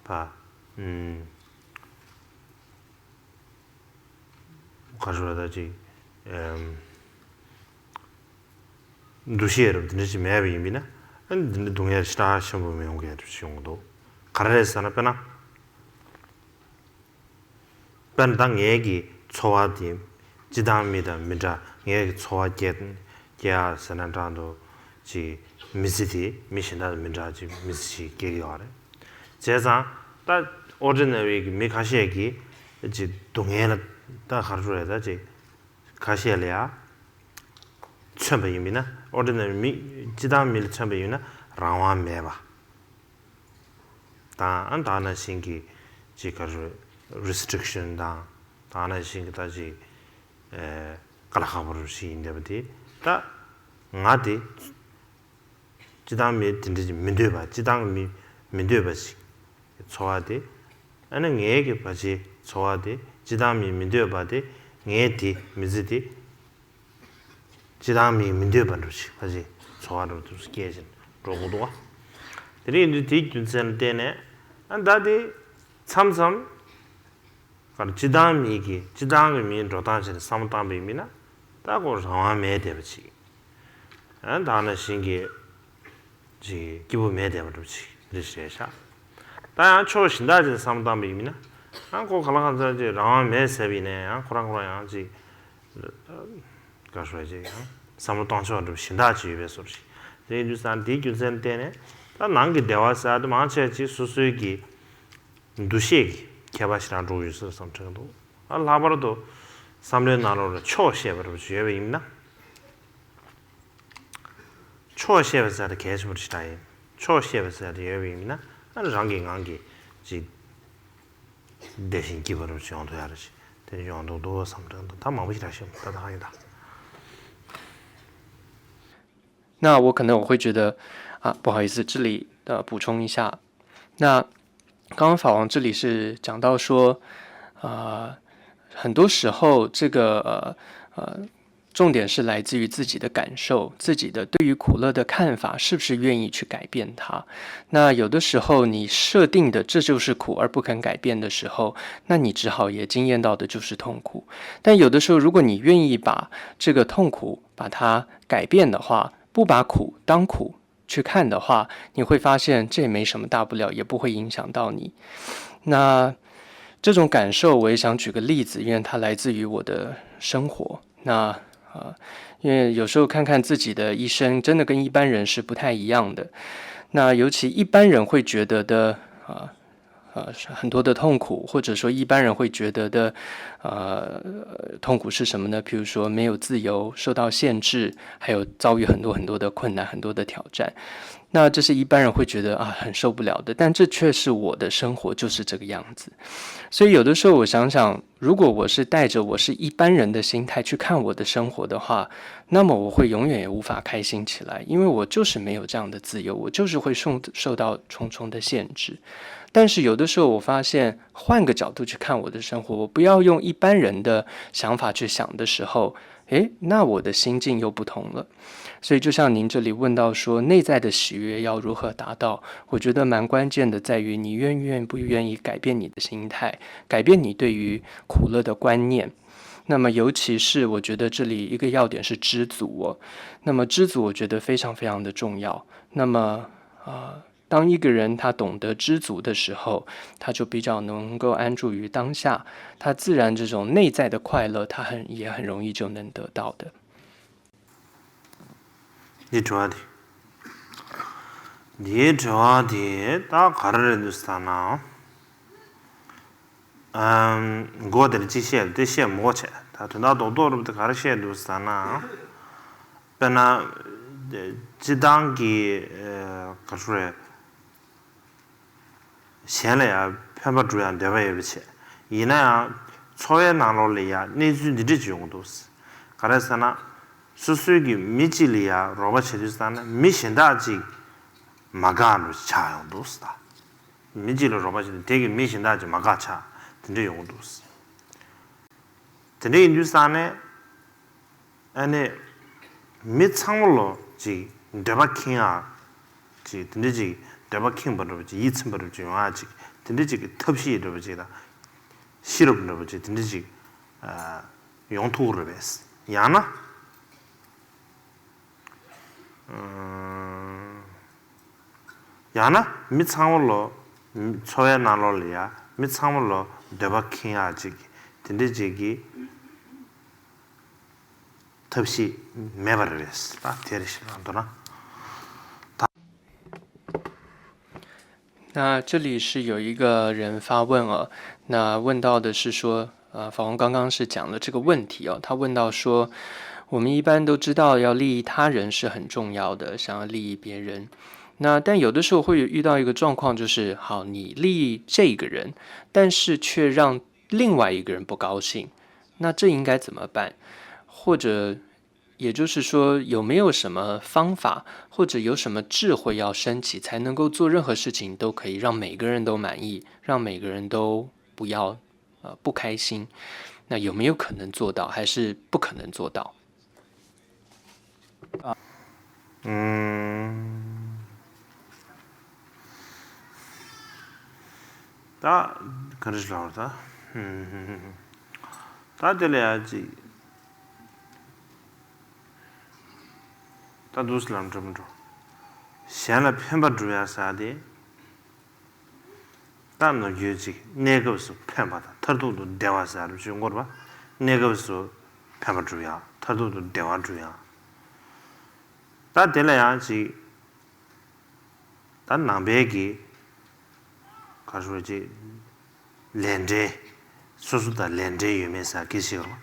ཕ། ཨུམ། ག་རེ་ཟེར་ད་ཅིག་ཨེམ། འདུ་ཤེས་རབ་དེ་འདྲ་ཞིག་མེད་པ་ཡིན་པས་ན། ཨ་ནི་འདི་འདྲ་སྡུག་བསྔལ་ཞེ་དྲག་ཆེན་པོ་མི་ཡོང་གི་ཡ་ཞིག་ཡོང་གི་འདུག་ག་རེ་རེད་ཟེར་ན་དཔེར་ན། དཔེར་ན་ད་ངའི་གི་འཚོ་བ་དེ་སྤྱི་བཏང་མི་དང་མི་འདྲ། ངའི་གི་འཚོ་བ་སྐྱེལ་སྐྱེལ་ཡ་ཟེར་ན་འདྲ་འདུག་ཅིག་མི་ཚེ་དེ་མི་གཞན་དག་དང་མི་འདྲ་ཅིག་མི་ཚེ་ཞིག་སྐྱེལ་གི་ཡོད་རེད། བྱས་ཙང་ད་ཨོར་ཌི་ནེ་རི་གི་མི་ཁ་ཤས་ཀྱིས་ཅིག་སྡུག་བསྔལ་ལ་ད་ག་རེ་ཟེར་རེད་ད་ཅིག་ཁ་ཤས་ལ་ཡ་མཚོན་པ་ཡིན་པས་ན། ཨོར་ཌི་ནེ་རི་མི་སྤྱི་བཏང་མི་ལ་མཚོན་པ་ཡིན་ན་རང་དབང་མེད་པ་དང་། ཨ་ད་ནང་བཞིན་གྱི་ཅིག་ག་རེ་རེ་སི་ཊི་རིག་ཤན་དང་། ད་ནང་བཞིན་གྱི་ད་ཅིག་ཨེ་དཀའ་ལས་ཁག་པོ་རུ་ཞིག་ཡིན་བསྡད་པ་དེ། ད་ང་དེ་སྤྱི་བཏང་མི་དེ་འདྲ་ཅིག་མི་འདོད་པ། སྤྱི་བཏང་མི་མི་འདོད་པ་ཞིག་འཚོ་བ་དེ། ཨ་ནི་ངའི་གི་ཕ་ཆེ་འཚོ་བ་དེ་སྤྱི་བཏང་མི་མི་འདོད་པ་དེ་ངའི་དེ་མི་ཚེ་དེ་སྤྱི་བཏང་མི་མི་འདོད་པ་འདྲ་ཞིག་ཕ་ཆེ་འཚོ་བ་འདྲ་དུ་སྐྱེལ་བཞིན་འགྲོ་དགོས་འདུག་བ། དེ་རིང་འདི་དེའི་རྒྱུ་མཚན་ལ་བརྟེན་ནས་ཨ་ད་དེ་མཚམས་མཚམས་གར་སྤྱི་བཏང་མི་གི་སྤྱི་བཏང་གི་མིའི་འགྲོ་སྟངས་བྱས་ནས་བསམ་བློ་བཏང་པ་ཡིན་ན། ད་ཁོ་རང་དབང་མེད་བསྡད་པ་ཅིག་ཨ་ད་ནང་བཞིན་གྱི་ཅིག་སྐྱིད་པོ་མེད་བསྡད་པ་འདྲ་ཅིག་རེད་ཤག་ད་ཡང་ཕྱོགས་གཞན་དག་ཅིག་བསམ་བློ་བཏང་པ་ཡིན་ན། ཡང་ཁོ་ག་ལ་གང་འཚམ་ཅིག་རང་དབང་མེད་ཟེར་བ་ཡིན་ན་ཡང་ཁོ་རང་ཁོ་རང་ཡང་ཅིག་ག་རེ་ཞུ་ཅིག་ཡང་བསམ་བློ་གཏོང་ཕྱོགས་འདྲ་པོ་གཞན་དག་ཅིག་ཡོད་པའི་བཟོ་འདྲ་ཞིག་དེ་ཡིན་དུས་ཙང་དེའི་རྒྱུ་མཚན་བརྟེན་ནས་ད་ནང་གི་བདེ་བ་ཟེར་ཡ་དེ་མང་ཆེ་ཅིག་སོ་སོའི་གི་འདུ་ཤེས་ཀྱི་ཁྱད་པར་ཞིག་རང་འགྲོ་གི་ཡོད་ཟེར་བསམ་དྲན་འདུག་ཨ་ལྷག་པར་དུ་བསམ་བློའི་ནང་ལོགས་ལ་ཆོག་ཤེས་པ་འདྲ་པོ་ཅིག་ཡོད་པ་ཡིན་ན། ཆོག་ཤེས་པ་ཟེར་ཡ་དེ་གལ་ཆེན་པོ་ཞིག་རེད་ཡིན། ཆོག་ཤེས་པ་ཟེར་ཡ་དེ་ཡོད་པ་ཡིན་ན་ཨ་ནི་རང་གི་ངང་གིས་ཅིག་བདེ་ཞིང་སྐྱིད་པ་རུ་ཡོང་ཐུབ་ཡ་རེད། དེ་ཡོང་འདུག་འདུག་བསམ་དྲན་འདུག་ད་མང་པོ་ཞིག་རག་ཤེས་མ་ད་ད་གང་ཡིན་ད། 那我可能我会觉得啊，不好意思，这里呃补充一下，那刚刚法王这里是讲到说，呃，很多时候这个呃呃，重点是来自于自己的感受，自己的对于苦乐的看法，是不是愿意去改变它？那有的时候你设定的这就是苦而不肯改变的时候，那你只好也经验到的就是痛苦。但有的时候，如果你愿意把这个痛苦把它改变的话，不把苦当苦，去看的话，你会发现这也没什么大不了，也不会影响到你。那这种感受，我也想举个例子，因为它来自于我的生活。那啊，因为有时候看看自己的一生，真的跟一般人是不太一样的。那尤其一般人会觉得的啊。呃，很多的痛苦，或者说一般人会觉得的，呃，痛苦是什么呢？比如说没有自由，受到限制，还有遭遇很多很多的困难，很多的挑战。那这是一般人会觉得啊很受不了的，但这却是我的生活就是这个样子。所以有的时候我想想，如果我是带着我是一般人的心态去看我的生活的话，那么我会永远也无法开心起来，因为我就是没有这样的自由，我就是会受受到重重的限制。但是有的时候我发现，换个角度去看我的生活，我不要用一般人的想法去想的时候，诶，那我的心境又不同了。所以就像您这里问到说，内在的喜悦要如何达到，我觉得蛮关键的在于你愿愿不愿意改变你的心态，改变你对于苦乐的观念。那么，尤其是我觉得这里一个要点是知足哦。那么，知足我觉得非常非常的重要。那么，啊，当一个人他懂得知足的时候，他就比较能够安住于当下，他自然这种内在的快乐，他很也很容易就能得到的。འདི་དྲི་བ་དེ། འདིའི་དྲི་བ་དེ་ད་ག་རེ་རེད་འདུག་ཟེར་ན། ཨམ། མགོ་དེར་ཅི་བཤད་དེ་བཤད་མོ་བྱས་ད་དོན་དག་རྡོག་རྡོག་རུབ་དེ་ག་རེ་བཤད་འདུག་ཟེར་ན། དཔེར་ན། སྤྱི་བཏང་གི་ག་རེ་རེད། གཞན་ལ་ཡང་ཕན་པ་སྒྲུབ་ཡང་འདོད་པ་ཡོད་པ་བྱས། ཡིན་ན་ཡང་འཚོ་བའི་ནང་ལོགས་ལ་ཡང་གནས་ཚུལ་འདི་འདྲ་ཅིག་ཡོང་གི་འདུག་ག་རེ་ཟེར་ན། སོ་སོའི་གི་མི་གཅིག་ལ་ཡང་རོགས་པ་བྱེད་དུས་ཙང་ན་མི་གཞན་དག་ཅིག་མ་དགའ་འགྲོ་ཆགས་ཡོང་གི་འདུག་ཟེར། མི་གཅིག་ལ་རོགས་པ་བྱེད་དུས་དེ་གི་མི་གཞན་དག་ཅིག་མ་དགའ་ཆགས་དེ་འདྲ་ཡོང་གི་འདུག་དེ་འདྲ་ཡིན་དུས་ཙང་ནས། ཨ་ནི། མི་ཚང་མ་ལོ་ཅིག་འདོད་པ་ཁེངས་ཡག་ཅིག་དེ་འདྲ་ཅིག་འདོད་པ་ཁེངས་པ་འདྲ་པོ་ཅིག་ཡིད་ཚིམ་པ་འདྲ་པོ་ཅིག་ཡོང་ཡག་ཅིག་དེ་འདྲ་ཅིག་གི་ཐབས་ཤེས་འདྲ་པོ་ཅིག་དང་། ཤེས་རབ་འདྲ་པོ་ཅིག་དེ་འདྲ་ཅིག་ཡོང་ཐུབ་ཀྱི་རེད་པས། ཡང་ན། ཡང་ན་མི་ཚང་མ་ལོ། འཚོ་བའི་ནང་ལོགས་ལ་ཡ་མི་ཚང་མ་ལོ་འདོད་པ་ཁེངས་ཡག་ཅིག་དེ་འདྲ་ཅིག་གི་ཐབས་ཤེས་མེད་པ་རེད་པས། ད་དེ་རེད་ཤག་ལབ་འདུག་ན།那这里是有一个人发问啊，那问到的是说，呃，法王刚刚是讲了这个问题哦，他问到说，我们一般都知道要利益他人是很重要的，想要利益别人，那但有的时候会遇到一个状况，就是好，你利益这个人，但是却让另外一个人不高兴，那这应该怎么办？或者也就是说，有没有什么方法，或者有什么智慧要升起，才能够做任何事情都可以让每个人都满意，让每个人都不要呃不开心？那有没有可能做到，还是不可能做到？嗯。ད་ག་རེ་ལབ་ད། ད་དེ་ལ་ཡ་ཅིག་ད་འདུག་སེ་ལབ་འགྲོ་མི་འགྲོ། གཞན་ལ་ཕན་པ་སྒྲུབ་ཡ་ཟེར་དེ། ད་ནོར་རྒྱུན་གཅིག་གནས་སྐབས་སུ་ཕན་པ་དང་མཐར་ཐུག་ཏུ་བདེ་བ་ཟེར་བ་ཞིག་ཡོང་གི་རེད་པ། གནས་སྐབས་སུ་ཕན་པ་སྒྲུབ་ཡག་མཐར་ཐུག་ཏུ་བདེ་བ་སྒྲུབ་ཡག་ད་དེ་ལ་ཡང་གཅིག་ད་ནང་པའི་གི་ག་རེ་ཟེར་གཅིག་ལས་འབྲེལ། སོ་སོ་དང་ལས་འབྲེལ་ཡོད་མེད་ཟེར་གི་ཞིག་རེད།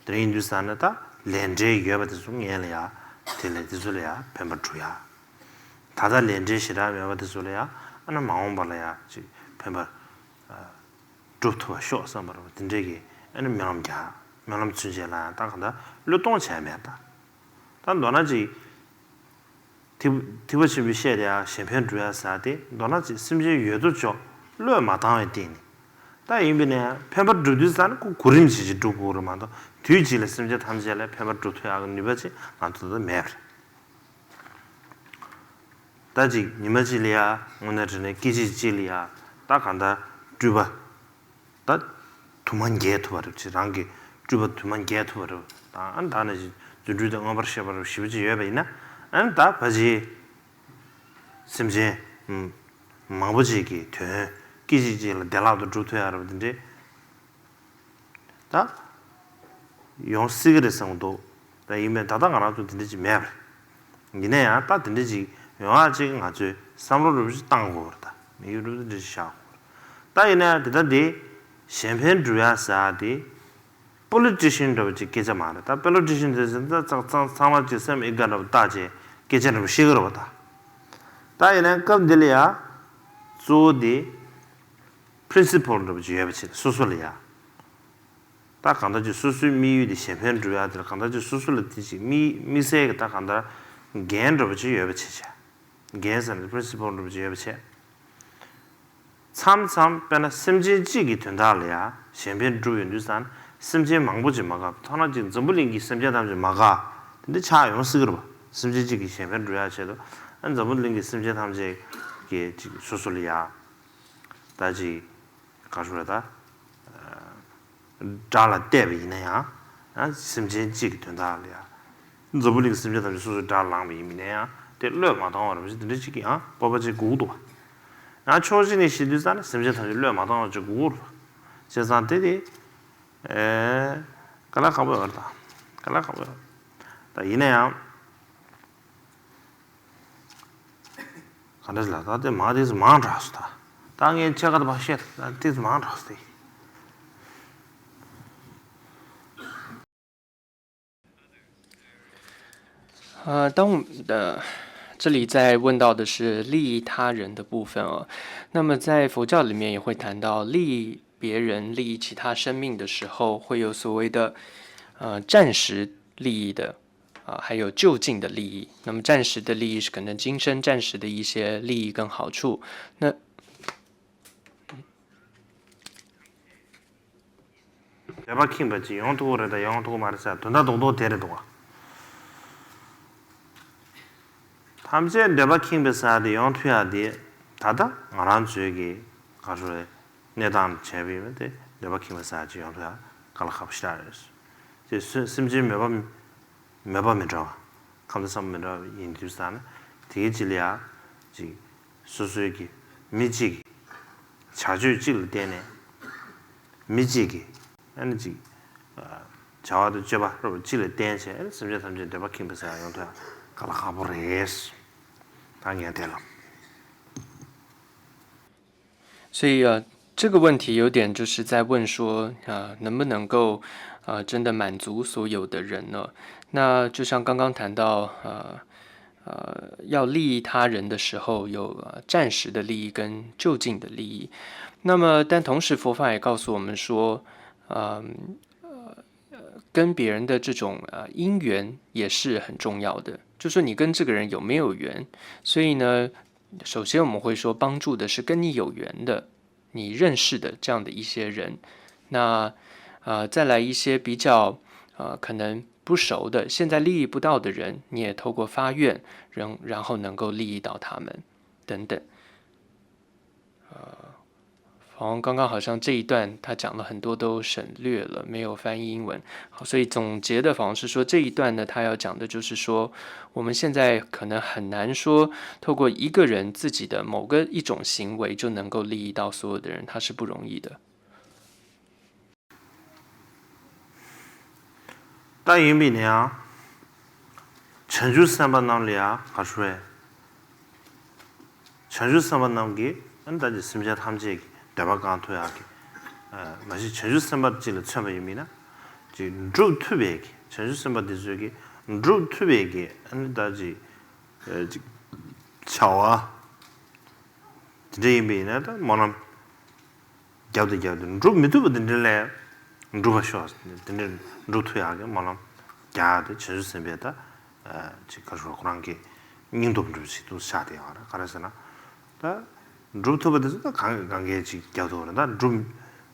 དེ་ཡིན་དུས་ཙང་ནས་ད་ལས་འབྲེལ་ཡོད་པ་དེ་ཚོ་ངས་ལ་ཡ། དེ་ལས་དེ་ཚོ་ལ་ཡ་ཕན་པ་སྒྲུབ་ཡ། ད་ལྟ་ལས་འབྲེལ་ཞེ་དྲག་མེད་པ་དེ་ཚོ་ལ་ཡ། ཨ་ནི་མ་འོངས་པ་ལ་ཡ་ཅིག་ཕན་པ་སྒྲུབ་ཐུབ་པ་ཤོག་བསམ་པ་རེད་པ། དེ་འདྲས་ཀྱི་ཨ་ནི་སྨོན་ལམ་རྒྱག་སྨོན་ལམ་ཚུན་ཆད་ལ་ཡང་ད་གང་ལྟར་བློས་གཏོང་བྱས་མེད་ད། ད་མདོར་ན་ཅིག་ཐེག་ཐེག་པ་ཆེན་པོའི་བཤད་དེ་ཡང་གཞན་ཕན་སྒྲུབ་ཡ་ཟེར་ཏེ་མདོར་ན་ཅིག་སེམས་ཅན་ཡོད་དོ་ཅོག་བློས་མ་བཏང་བའི་སྟེང་ནས། ད་ཡིན་པས་ན་ཡང་ཕན་པ་སྒྲུབ་དུས་ཙང་ནི་ཁོ་གོ་རིམ་བྱེད་ཅིག་སྒྲུབ་དགོས་རེད་མ་གཏོགས་དུས་གཅིག་ལ་སེམས་ཅན་ཐམས་ཅད་ལ་ཕན་པ་སྒྲུབ་ཐུབ་ཡག་གི་ནུས་པ་ཅིག་ང་ཚོ་ལ་མེད་པ་རེད། ད་ཅིག་ཉི་མ་གཅིག་ལ་ཡ་དངོས་གནས་དྲང་གནས་སྐད་ཅིག་གཅིག་ལ་ཡ་ད་གང་ལྟར་སྤྲུལ་པ། ད་དུ་མ་འགྱེད་ཐུབ་པ་རེད་ཅེས་རང་གི་སྤྲུལ་པ་དུ་མ་འགྱེད་ཐུབ་པ་རེད། ད་ཨ་ནི་ད་ནི་རྫུ་འཕྲུལ་དང་མངོན་པར་ཤེས་པ་རེད་ཞེ་པོ་ཅིག་ཡོད་པ་ཡིན་ན་ཨ་ནི་ད་ཕལ་ཆེར་སེམས་ཅན་མང་པོ་ཅིག་གི་དོན་སྐད་ཅིག་གཅིག་ལ་བདེ་བླག་ཏུ་སྒྲུབ་ཐུབ་ཡ་རེད་པ་དེ་འདྲས། ད་ཡོང་སྲིད་ཀྱི་རེད་བསམ་གྱི་འདུག་ད་ཡིན་པས་ད་ལྟ་ང་རང་ཚོ་དེ་འདྲ་ཅིག་མེད་པ་རེད། ཡིན་ན་ཡང་ད་དེ་འདྲ་ཅིག་ཡོང་ཡག་ཅིག་ང་ཚོས་བསམ་བློ་རུབ་ཅིག་བཏང་དགོས་པ་རེད། ད་མི་ཡུལ་རུབ་ཅིག་འདྲ་ཅིག་བཞག་དགོས་པ་རེད། ད་ཡིན་ན་ཡང་དེ་ལྟ་དེ་གཞན་ཕན་སྒྲུབ་ཡག་ཟེར་ཡག་དེ་པོ་ལི་ཊི་ཤན་འདྲ་བོ་ཅིག་སྐད་ཆ་མ་རེད། ད་པོ་ལི་ཊི་ཤན་དེ་ཚོ་ད་ཚང་ཚང་ཚང་མ་ཅིག་སེམས་ཨི་དགའ་འདྲ་བོ་བཏགས་བྱས་སྐད་ཆ་འདྲ་བོ་བཤད་ཀྱི་རེད་པ། ད་ད་ཡིན་ན་སྐབས་འདི་ལ་ཡ་གཙོ་བོ་དེ་པི་རིན་སི་པལ་འདྲ་བོ་ཅིག་ཡོད་པ་ཅིག་སོ་སོ་ལ་ཡ། ད་གང་ལྟར་ཅིག་སོ་སོའི་དམིགས་ཡུལ་དེ་གཞན་ཕན་སྒྲུབ་ཡག་དེ་ལ་གང་ལྟར་ཅིག་སོ་སོ་ལ་དེ་ཅིག་དམིགས་དམིགས་བསལ་གྱི་ད་གང་ལྟར་འགན་འདྲ་བོ་ཅིག་ཡོད་པ་བྱས་བྱས། འགན་ཟེར་ན་པི་རིན་སི་པལ་འདྲ་བོ་ཅིག་ཡོད་པ་བྱས། མཚམས་མཚམས་དཔེར་ན་སེམས་ཅན་གཅིག་གི་དོན་དག་ལ་ཡང་གཞན་ཕན་སྒྲུབ་ཡོང་དུས་ཙང་སེམས་ཅན་མང་པོ་ཅིག་མ་དགའ། ཐ་ན་ཅིག་འཛམ་བུ་གླིང་གི་སེམས་ཅན་ཐམས་ཅད་མ་དགའ། དེ་འདྲ་ཆགས་ཡོང་སྲིད་ཀྱི་རེད་པ། སེམས་ཅན་གཅིག་གི་གཞན་ཕན་སྒྲུབ་ཡག་ཆེད་དུ་ཨ་འཛམ་བུ་གླིང་གི་སེམས་ཅན་ཐམས་ཅད་ཀྱི་ཅིག་སོ་སོ་ལ་ཡང་ད་ཅིག་ག་རེ་ཟེར་དགོས་རེད་ད། དགྲ་ལ་གཏད་པ་ཡིན་ན་ཡང་། ཡང་སེམས་ཅན་གཅིག་གི་དོན་དག་ལ་ཡང་། འཛམ་བུ་གླིང་གི་སེམས་ཅན་ཐམས་ཅད་སོ་སོའི་དགྲར་ལངས་པ་ཡིན་མིན་ན་ཡང་དེ་བློས་མ་བཏང་བ་རེད་པ་ཞིག་དེ་འདྲ་ཅིག་གི་ཡང་སྤོབས་པ་ཅིག་དགོས་ཀྱི་འདུག་པ། ཡང་ཕྱོགས་གཅིག་ནས་བཤད་དུས་ཙང་ནས་སེམས་ཅན་ཐམས་ཅད་བློས་མ་བཏང་བ་ཅིག་དགོས་ཀྱི་རེད་པ། བྱས་ཙང་དེ་དེ། ཨེ། དཀའ་ལས་ཁག་པོ་ཡོད་རེད་ད། དཀའ་ལས་ཁག་པོ་ཡོད་རེད། ད་ཡིན་ན་ཡང་། ག་འདྲ་ལ་ད་དེ་མང་དེ་ཚོ་མང་དྲགས་སོང་ད། ད་ངས་ཕྱེད་ཀ་དེ་ཕར་བཤད་ད་དེ་ཚོ་མང་དྲགས་སོང་དེ། 呃，当我们的这里在问到的是利益他人的部分哦，那么在佛教里面也会谈到利益别人、利益其他生命的时候，会有所谓的呃暂时利益的啊，还有就近的利益。那么暂时的利益是可能今生暂时的一些利益跟好处。那 འདོད་པ་ཁེངས་པ་ཅིག་ཡོང་ཐུབ་ཀྱི་རེད་དང་ཡོང་ཐུབ་ཀྱི་མ་རེད་ཟེར་དོན་དག་རྡོག་རྡོག་དེ་རེད་འདུག་ག་ཐམས་ཅད་འདོད་པ་ཁེངས་པའི་ས་དེ་ཡོང་ཐུབ་ཡག་དེ་ད་ལྟ་ང་རང་ཚོའི་གི་ག་རེ་ཟེར་གནས་སྟངས་བྱས་པ་ཡིན་ན་དེ་འདོད་པ་ཁེངས་པའི་ས་ཅིག་ཡོང་ཐུབ་ཡག་དཀའ་ལས་ཁག་པོ་ཞེ་དྲག་རེད། དེ་སེམས་ཅན་མོས་པ་མོས་པ་མི་འདྲ་བ་ཁམས་བསམ་པ་མི་འདྲ་བ་ཡིན་དུས་ཙང་ན་དེའི་རྗེས་ལ་ཡ་ཅིག་སོ་སོའི་གི་མི་གཅིག་གི་བྱ་སྤྱོད་གཅིག་ལ་བརྟེན་ནས་མི་གཅིག་གི་ཨ་ནི་ཅིག་བྱ་བ་དང་སྤྱོད་པ་རོབ་གཅིག་ལ་བརྟེན་བྱས་སེམས་ཅན་ཐམས་ཅད་འདོད་པ་ཁེངས་པའི་ས་ཡོང་ཐུབ་ཡག་དཀའ་ལས་ཁག་པོ་རེད། ད་ངས་དེ་ལ། 所以呃，这个问题有点就是在问说，呃，能不能够呃真的满足所有的人呢？那就像刚刚谈到，呃呃，要利益他人的时候，有呃暂时的利益跟就近的利益。那么，但同时佛法也告诉我们说，呃，跟别人的这种呃因缘也是很重要的，就说你跟这个人有没有缘。所以呢，首先我们会说帮助的是跟你有缘的，你认识的这样的一些人。那呃，再来一些比较呃可能不熟的，现在利益不到的人，你也透过发愿，然然后能够利益到他们等等。呃，好像刚刚好像这一段他讲了很多都省略了，没有翻译英文。好，所以总结的方式说，这一段呢，他要讲的就是说，我们现在可能很难说透过一个人自己的某个一种行为就能够利益到所有的人，它是不容易的。ད་ཡིན་པས་ན་ཡང་། བྱང་ཆུབ་སེམས་དཔའ་རྣམས་ལ་ཡང་ག་ཞུ་བས། བྱང་ཆུབ་སེམས་དཔའ་རྣམས་ཀྱིས་ཨ་ནི་ད་ཀྱི་སེམས་ཅན་ཐམས་ཅད་ཀྱི་འདོད་པ་བསྐང་ཐུབ་ཡག་གི། མ་གཞི་བྱང་ཆུབ་སེམས་དཔའ་གཅིག་ལ་མཚོན་པ་ཡིན་པས་ན། ཅིག་སྒྲུབ་ཐུབ་པའི་གི་བྱང་ཆུབ་སེམས་དཔའ་དེ་ཚོས་ཀྱི་སྒྲུབ་ཐུབ་པའི་གི་ཨ་ནི་ད་ཅིག་ཅིག་བྱ་བ་དེ་འདྲ་ཡིན་པས་ན་ད་སྨོན་ལམ། རྒྱབ་ཏུ་རྒྱབ་ཏུ་འགྲུབ་མི་ཐུབ་པ་དེ་འདྲ་ལས་འགྲུབ་པ་ཤོག་དེ་འདྲ་འགྲུབ་ཐུབ་ཡག་གི་སྨོན་ལམ་རྒྱག་ཡག་དེ་བྱང་ཆུབ་སེམས་དཔའི་ད་ཅིག་ག་རེ་ཞུ་ཁོ་རང་གི་སྙིང་སྟོབས་འདྲ་པོ་ཞིག་ཏུ་ཆགས་བསྡད་ཡོད་རེད། ག་རེ་ཟེར་ན། ད་འགྲུབ་ཐུབ་པ་དེ་ཚོ་ད་གང་གི་གང་གས་ཅིག་རྒྱབ་ཐུབ་པ་རེད། ད་འགྲུབ་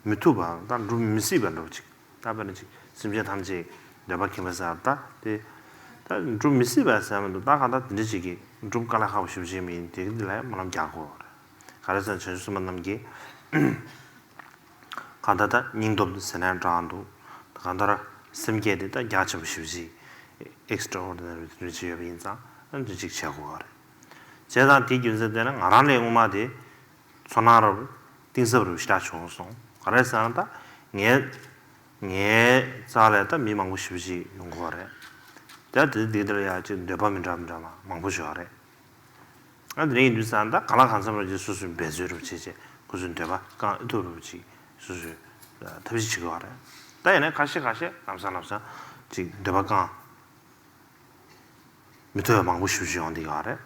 མི་ཐུབ་པ་ད་འགྲུབ་མི་སྲིད་པ་འདྲ་པོ་ཅིག་ད་དཔེར་ན་ཅིག་སེམས་ཅན་ཐམས་ཅད་འདོད་པ་ཁེངས་པ་ཟེར་ད་དེ་ད་འགྲུབ་མི་སྲིད་པ་ཟེར་མི་འདུག་ད་གང་ལྟར་དེ་འདྲ་ཅིག་གིས་འགྲུབ་དཀའ་ལས་ཁག་པོ་ཞེ་པོ་ཅིག་ཡིན་པ་ཡིན་དེ་གི་འདི་ལ་སྨོན་ལམ་རྒྱག་དགོས་རེད། ག་རེ་ཟེར་ན་བྱང་ཆུབ་སེམས་དཔའ་རྣམས་ཀྱིས་གང་ལྟར་ད་སྙིང་སྟོབས་འདི་ཟེར་ན་འདྲ་འདུག་གང་ལྟར་སེམས་བསྐྱེད་དེ་ད་རྒྱ་ཆེན་པོ་ཞེ་པོ་ཅིག་extraordinary་རེ་ཅིག་ཡོད་པ་ཡིན་ཙང་ཨ་འདི་ཅིག་བྱེད་དགོས་པ་རེད། བྱས་ཙང་དེའི་རྒྱུ་མཚན་དེ་ནི་ང་རང་ལས་སྔོན་མ་དེ་ཚོར་སྣང་རབ་གཏིང་ཟབ་རུ་ཞེ་དྲག་བྱུང་སོང་། ག་རེ་ཟེར་ན་ད་ངའི་ངའི་རྩ་ལ་ད་མི་མང་པོ་ཞེ་པོ་ཅིག་ཡོང་གི་ཡོད་རེད། ད་དེ་དེ་འདྲ་ཡ་ཅིག་འདོད་པ་མི་འདྲ་མི་འདྲ་མ་མང་པོ་ཞིག་ཡོད་རེད། ཨ་དེ་རིང་ཡིན་དུས་ཙང་ད་གང་ལ་གང་འཚམ་རུ་ཅིག་སོ་སོའི་འབད་རྩོལ་རུ་བྱས་བྱས་ཁོ་ཚོའི་འདོད་པ་བསྐང་ཨེ་ཐུབ་རུ་ཅིག་སོ་སོའི་ཐབས་ཤེས་བྱེད་ཀྱི་ཡོད་རེད། ད་ཡིན་ན་ཁ་ཤས་ཁ་ཤས་ལམ་སང་ལམ་སང་ཅིག་འདོད་པ་བསྐང་མི་ཐུབ་པ་མང་པོ་ཞེ་པོ་ཅིག་ཡོང་བསྡད་ཀྱི་ཡོད་རེད།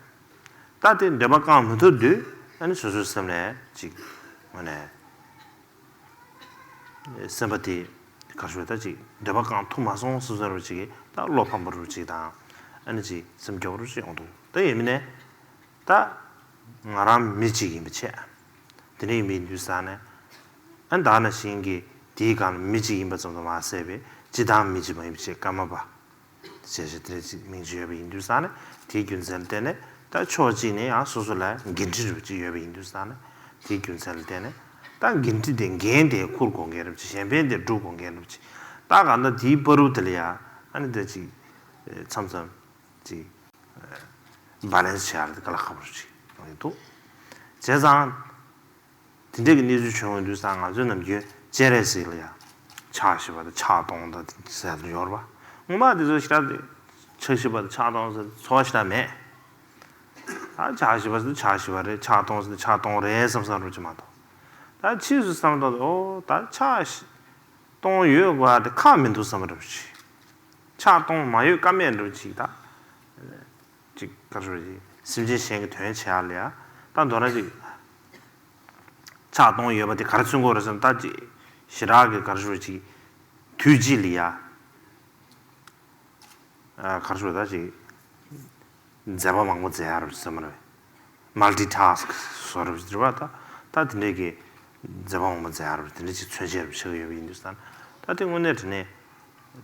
ད་དེ་འདོད་པ་བསྐང་མི་ཐུབ་དུས་ཨ་ནི་སོ་སོའི་སེམས་ལ་ཅིག་དངོས་གནས། སེམས་པ་དེ་ག་རེ་ཞུ་ད་ཅིག་འདོད་པ་བསྐང་ཐུབ་མ་སོང་བསམ་བསམ་རུ་ཅིག་གིས་ད་བློ་ཕམ་པོ་རུ་ཅིག་དང་ཨ་ནི་ཅིག་སེམས་སྐྱོ་བོ་རུ་ཅིག་ཡོང་འདུག་ད་ཡིན་མིན་ནས་ད་ང་རང་མི་གཅིག་ཡིན་པ་བྱས། དེ་འདྲ་ཡིན་པའི་དུས་ཙང་ནས་ཨ་ནི་ད་ནང་བཞིན་གྱི་དེའི་སྒང་ལ་མི་གཅིག་ཡིན་པ་ཙམ་དུ་མ་ཟད་པའི་སྤྱིར་བཏང་མི་གཅིག་མ་ཡིན་པ་བྱས་ཀརྨ་པ། ཞེས་བྱས་དེ་འདྲ་ཅིག་མིང་ཅིག་ཡོད་པ་ཡིན་དུས་ཙང་ནས་དེའི་རྒྱུ་མཚན་ལ་བརྟེན་ནས་ད་ཕྱོགས་གཅིག་ནས་ཡང་སོ་སོ་ལ་འགན་འཁྲི་རུ་ཅིག་ཡོད་པ་ཡིན་དུས་ཙང་ནས་དེའི་རྒྱུ་མཚན་ལ་བརྟེན་ནས་ད་འགན་འཁྲི་དེ་འགན་དེ་འཁུར་དགོས་མཁན་རུ་ཅིག་གཞན་ཕན་དེ་སྒྲུབ་དགོས་མཁན་རུ་ཅིག་ད་གང་ལྟར་དེའི་བར་དུ་དེ་ལ་ཡང་ཨ་ནི་ད་ཅིག་མཚམས་མཚམས་ཅིག་བྷ་ལན་སི་བྱེད་ཡག་དེ་དཀའ་ལས་ཁག་པོ་རུ་ཅིག་ཡོང་གི་འདུག་བྱས་ཙང་། དེ་འདྲ་གི་གནས་ཚུལ་བྱུང་ཡོང་དུས་ཙང་ང་ཚོའི་ནམ་རྒྱུན་སྤྱན་རས་གཟིགས་ལ་ཡང་ཕྱག་བཞི་པ་དང་ཕྱག་སྟོང་དང་ཟེར་དུ་ཡོད་རེད་པ། སྔོན་མ་དེ་ཚོ་ཞེ་དྲག་ཕྱག་བཞི་པ་དང་ཕྱག་སྟོང་ཟེར་ཚོར་བ་ཞེ་དྲག་མེད། ད་ཕྱག་བཞི་པ་ཟེར་ཕྱག་བཞི་པ་རེད། ཕྱག་སྟོང་ཟེར་ཕྱག་སྟོང་རེད་བསམ་བསམ་རུ་ཅིག་མ་གཏོགས། ད་ཕྱིས་སུ་བསམ་བློ་བཏང་དུས་ཨོ་ད་ཕྱག་སྟོང་ཡོད་དགོས་ཡག་དེ་ཁག་མི་འདུག་བསམ་པ་འདྲ་པོ་ཅིག་ཕྱག་སྟོང་མ་ཡོད་ཀ་མེད་འདྲ་པོ་ཅིག་ད། ཅིག་ག་རེ་ཞུ་ཅིག་སེམས་ཅན་གཞན་གྱི་དོན་བྱེད་ཡག་ལ་ཡ། ད་མདོར་ན་ཅིག་ཕྱག་སྟོང་ཡོད་པ་དེ་ག་རེ་མཚོན་གྱི་ཡོད་རེད་ཟེར་ན་ད་ཅིག་ཞེ་དྲག་གི་ག་རེ་ཞུ་ཅིག་དུས་གཅིག་ལ་ཡ། ག་རེ་ཞུ་ད་ཅིག་མཛད་པ་མང་པོ་མཛད་ཡག་རེད་ཟེར་མ་རེད། མལ་ཊི་ཊཱ་སི་ཀི་བཟོ་འདྲ་པོ་ཅིག་རེད་པ། ད་ད་དེ་འདྲས་ཀྱི་མཛད་པ་མང་པོ་མཛད་ཡག་རེད་པ། དེ་འདྲས་ཅིག་མཚོན་བྱེད་རུ་ཆགས་ཀྱི་ཡོད་པ་ཡིན་དུས་ཙང་ད་དེ་དངོས་གནས་དྲང་གནས་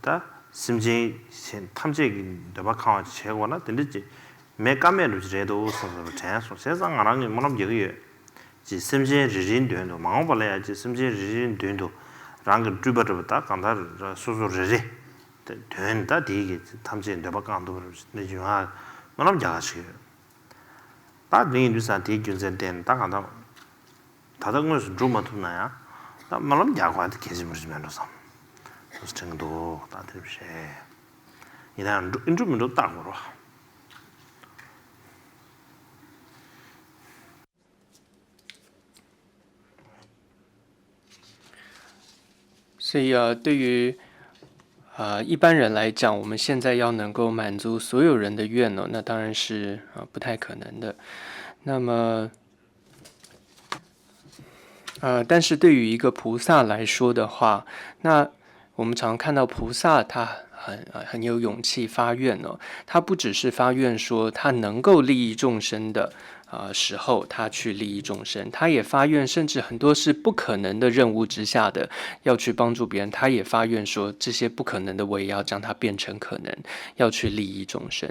ད་སེམས་ཅན་གཞན་ཐམས་ཅད་ཀྱི་འདོད་པ་ཁེངས་པ་ཅིག་བྱེད་དགོས་ན་དེ་འདྲས་ཅིག་མེད་ཀ་མེད་འདྲ་པོ་ཅིག་རེད་འདུག་བསམ་བསམ་རུ་དྲན་སོང་། བྱས་ཙང་ང་རང་གིས་སྨོན་ལམ་རྒྱག་གི་ཡོད། ཅིག་སེམས་ཅན་རེ་རེའི་མདུན་དུ་མ་འོངས་པ་ལ་ཡང་ཅིག་སེམས་ཅན་རེ་རེའི་མདུན་དུ་རང་གི་སྤྲུལ་པ་འདྲ་པོ་ད་གང་ལྟར་སོ་སོ་རེ་རེ་དོན་ད་དེའི་གི་ཐམས་ཅད་འདོད་པ་བསྐང་ཐུབ་པ་འདྲ་པོ་ཅིག་འདི་ཡོང་ཡག་སྨོན་ལམ་རྒྱག་ག་ཞིག་ཡོད། ད་དེ་ཡིན་དུས་ཙང་དེའི་རྒྱུ་མཚན་བརྟེན་ནས་ད་གང་ལྟར་ད་ལྟ་དངོས་སུ་འགྲུབ་མ་ཐུབ་ན་ཡང་ད་སྨོན་ལམ་རྒྱག་དགོས་ཡག་དེ་གལ་ཆེན་པོ་ཞིག་མེད་འགྲོ་བསམ། སོ་སོ་དྲན་གྱི་འདུག་ད་དེ་འདྲ་རེད། ཡིན་ན་ཡང་འགྲུབ་འགྲུབ་མི་འགྲུབ་བལྟ་དགོས་རེད་པ།所以呃，对于呃一般人来讲，我们现在要能够满足所有人的愿呢，那当然是呃不太可能的。那么呃，但是对于一个菩萨来说的话，那我们常看到菩萨他很呃很有勇气发愿哦。他不只是发愿说他能够利益众生的呃时候，他去利益众生，他也发愿，甚至很多是不可能的任务之下的要去帮助别人，他也发愿说这些不可能的我也要将它变成可能，要去利益众生。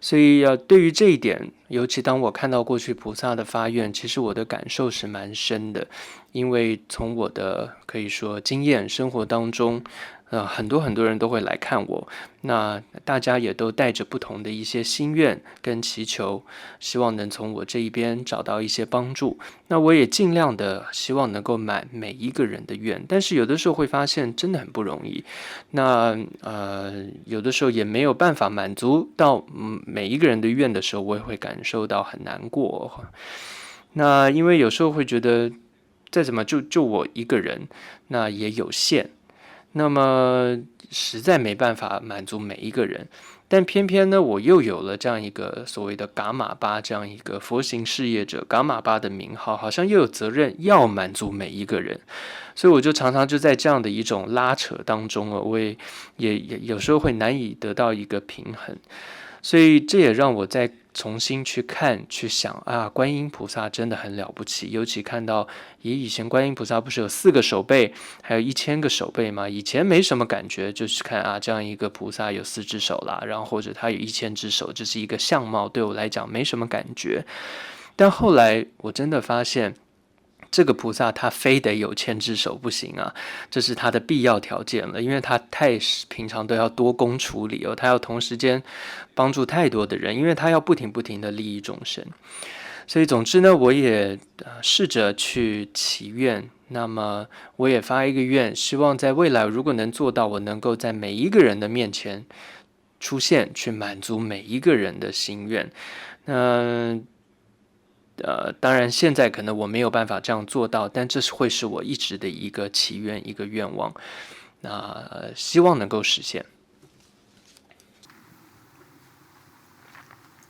所以呃，对于这一点，尤其当我看到过去菩萨的发愿，其实我的感受是蛮深的，因为从我的可以说经验生活当中，呃，很多很多人都会来看我，那大家也都带着不同的一些心愿跟祈求，希望能从我这一边找到一些帮助。那我也尽量的希望能够满每一个人的愿，但是有的时候会发现真的很不容易。那呃，有的时候也没有办法满足到嗯每一个人的愿的时候，我也会感受到很难过。那因为有时候会觉得，再怎么就就我一个人，那也有限。那么实在没办法满足每一个人，但偏偏呢，我又有了这样一个所谓的伽玛巴这样一个佛行事业者伽玛巴的名号，好像又有责任要满足每一个人，所以我就常常就在这样的一种拉扯当中啊，我也也也有时候会难以得到一个平衡，所以这也让我在重新去看、去想啊，观音菩萨真的很了不起。尤其看到，咦，以前观音菩萨不是有四个手背，还有一千个手背吗？以前没什么感觉，就是看啊，这样一个菩萨有四只手啦，然后或者他有一千只手，这是一个相貌，对我来讲没什么感觉。但后来我真的发现，这个菩萨他非得有千只手不行啊，这是他的必要条件了，因为他太平常都要多工处理哦，他要同时间帮助太多的人，因为他要不停不停的利益众生。所以总之呢，我也呃试着去祈愿。那么我也发一个愿，希望在未来如果能做到，我能够在每一个人的面前出现，去满足每一个人的心愿。那呃，当然现在可能我没有办法这样做到，但这是会是我一直的一个祈愿，一个愿望。那呃希望能够实现。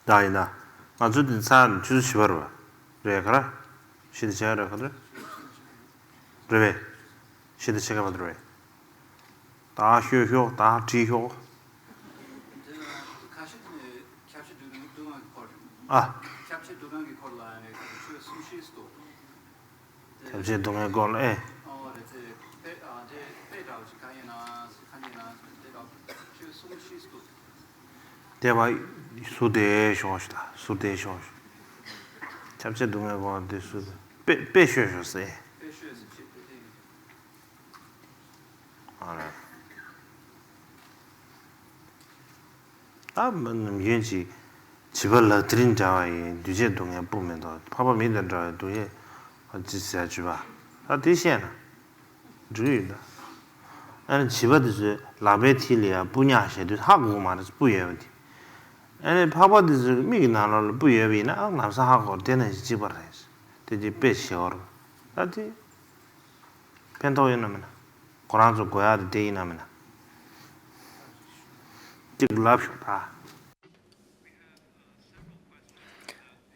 ད་ཡིན་ད། ང་ཚོ་འདི་ཚ་ཆུ་ཚོད་བཞི་པ་རེད་པ། རེད་ག་ར། ཤི་ད་ཆ་རེད་ག་ར། རེད་པས། ཤི་ད་ཆ་ག་མ་རེད་པས། ད་ཤོད་ཤོག་ད་བྲིས་ཤོག་ཨ། ཁྱབ་བྱེད་སྡུག་བསྔལ་སྐོར་ལ་ཨེ། དེ་བ་སུ་དེ་ཤོག་ཤི་ད་སུ་དེ་ཤོག་ཤི། ཁྱབ་བྱེད་སྡུག་བསྔལ་སྐོར་དེ་སུ་དེ་དཔེ་དཔེ་ཤོད་ཤོག་ཟེར། ཨ་རེད། ད་མི་ནམ་རྒྱུན་གྱི་བྱིས་པ་ལག་མཐིལ་འདྲ་བ་ཡི་འདུས་བྱས་སྡུག་བསྔལ་སྤུ་མེ་ཏོག་ཕ་བ་མི་དང་འདྲ་བའི་སྡུག་བསྔལ་ཅི་ཟེར་བྱིས་པ་ད་དེ་བཤད་ན་འགྲིག་ཡོད་ད། ཨ་ནི་བྱིས་པ་དེ་ཚོའི་ལག་པའི་མཐིལ་ལ་ཡང་སྤུ་ཉག་བཞག་དུས་ཧ་གོ་གི་མ་རེད། སྤུ་ཡོད་པ་དེ། ཨ་ནི་ཕ་བ་དེ་ཚོའི་མིག་གི་ནང་ལོགས་ལ་སྤུ་ཡོད་པ་ཡིན་ན་ཨ་ལམ་སང་ཧ་གོ་དེ་ནང་བཞིན་གཅིག་པ་རེད། དེ་དེ་དཔེ་ཞེ་བོར་ད་དེ། ཕན་ཐོགས་ཡོད་ན་མིན་ན། ཁོ་རང་ཚོ་དགོས་ཡག་དེ་དེ་ཡིན་ན་མིན་ན། གཅིག་ལབ་ཤོག་ད།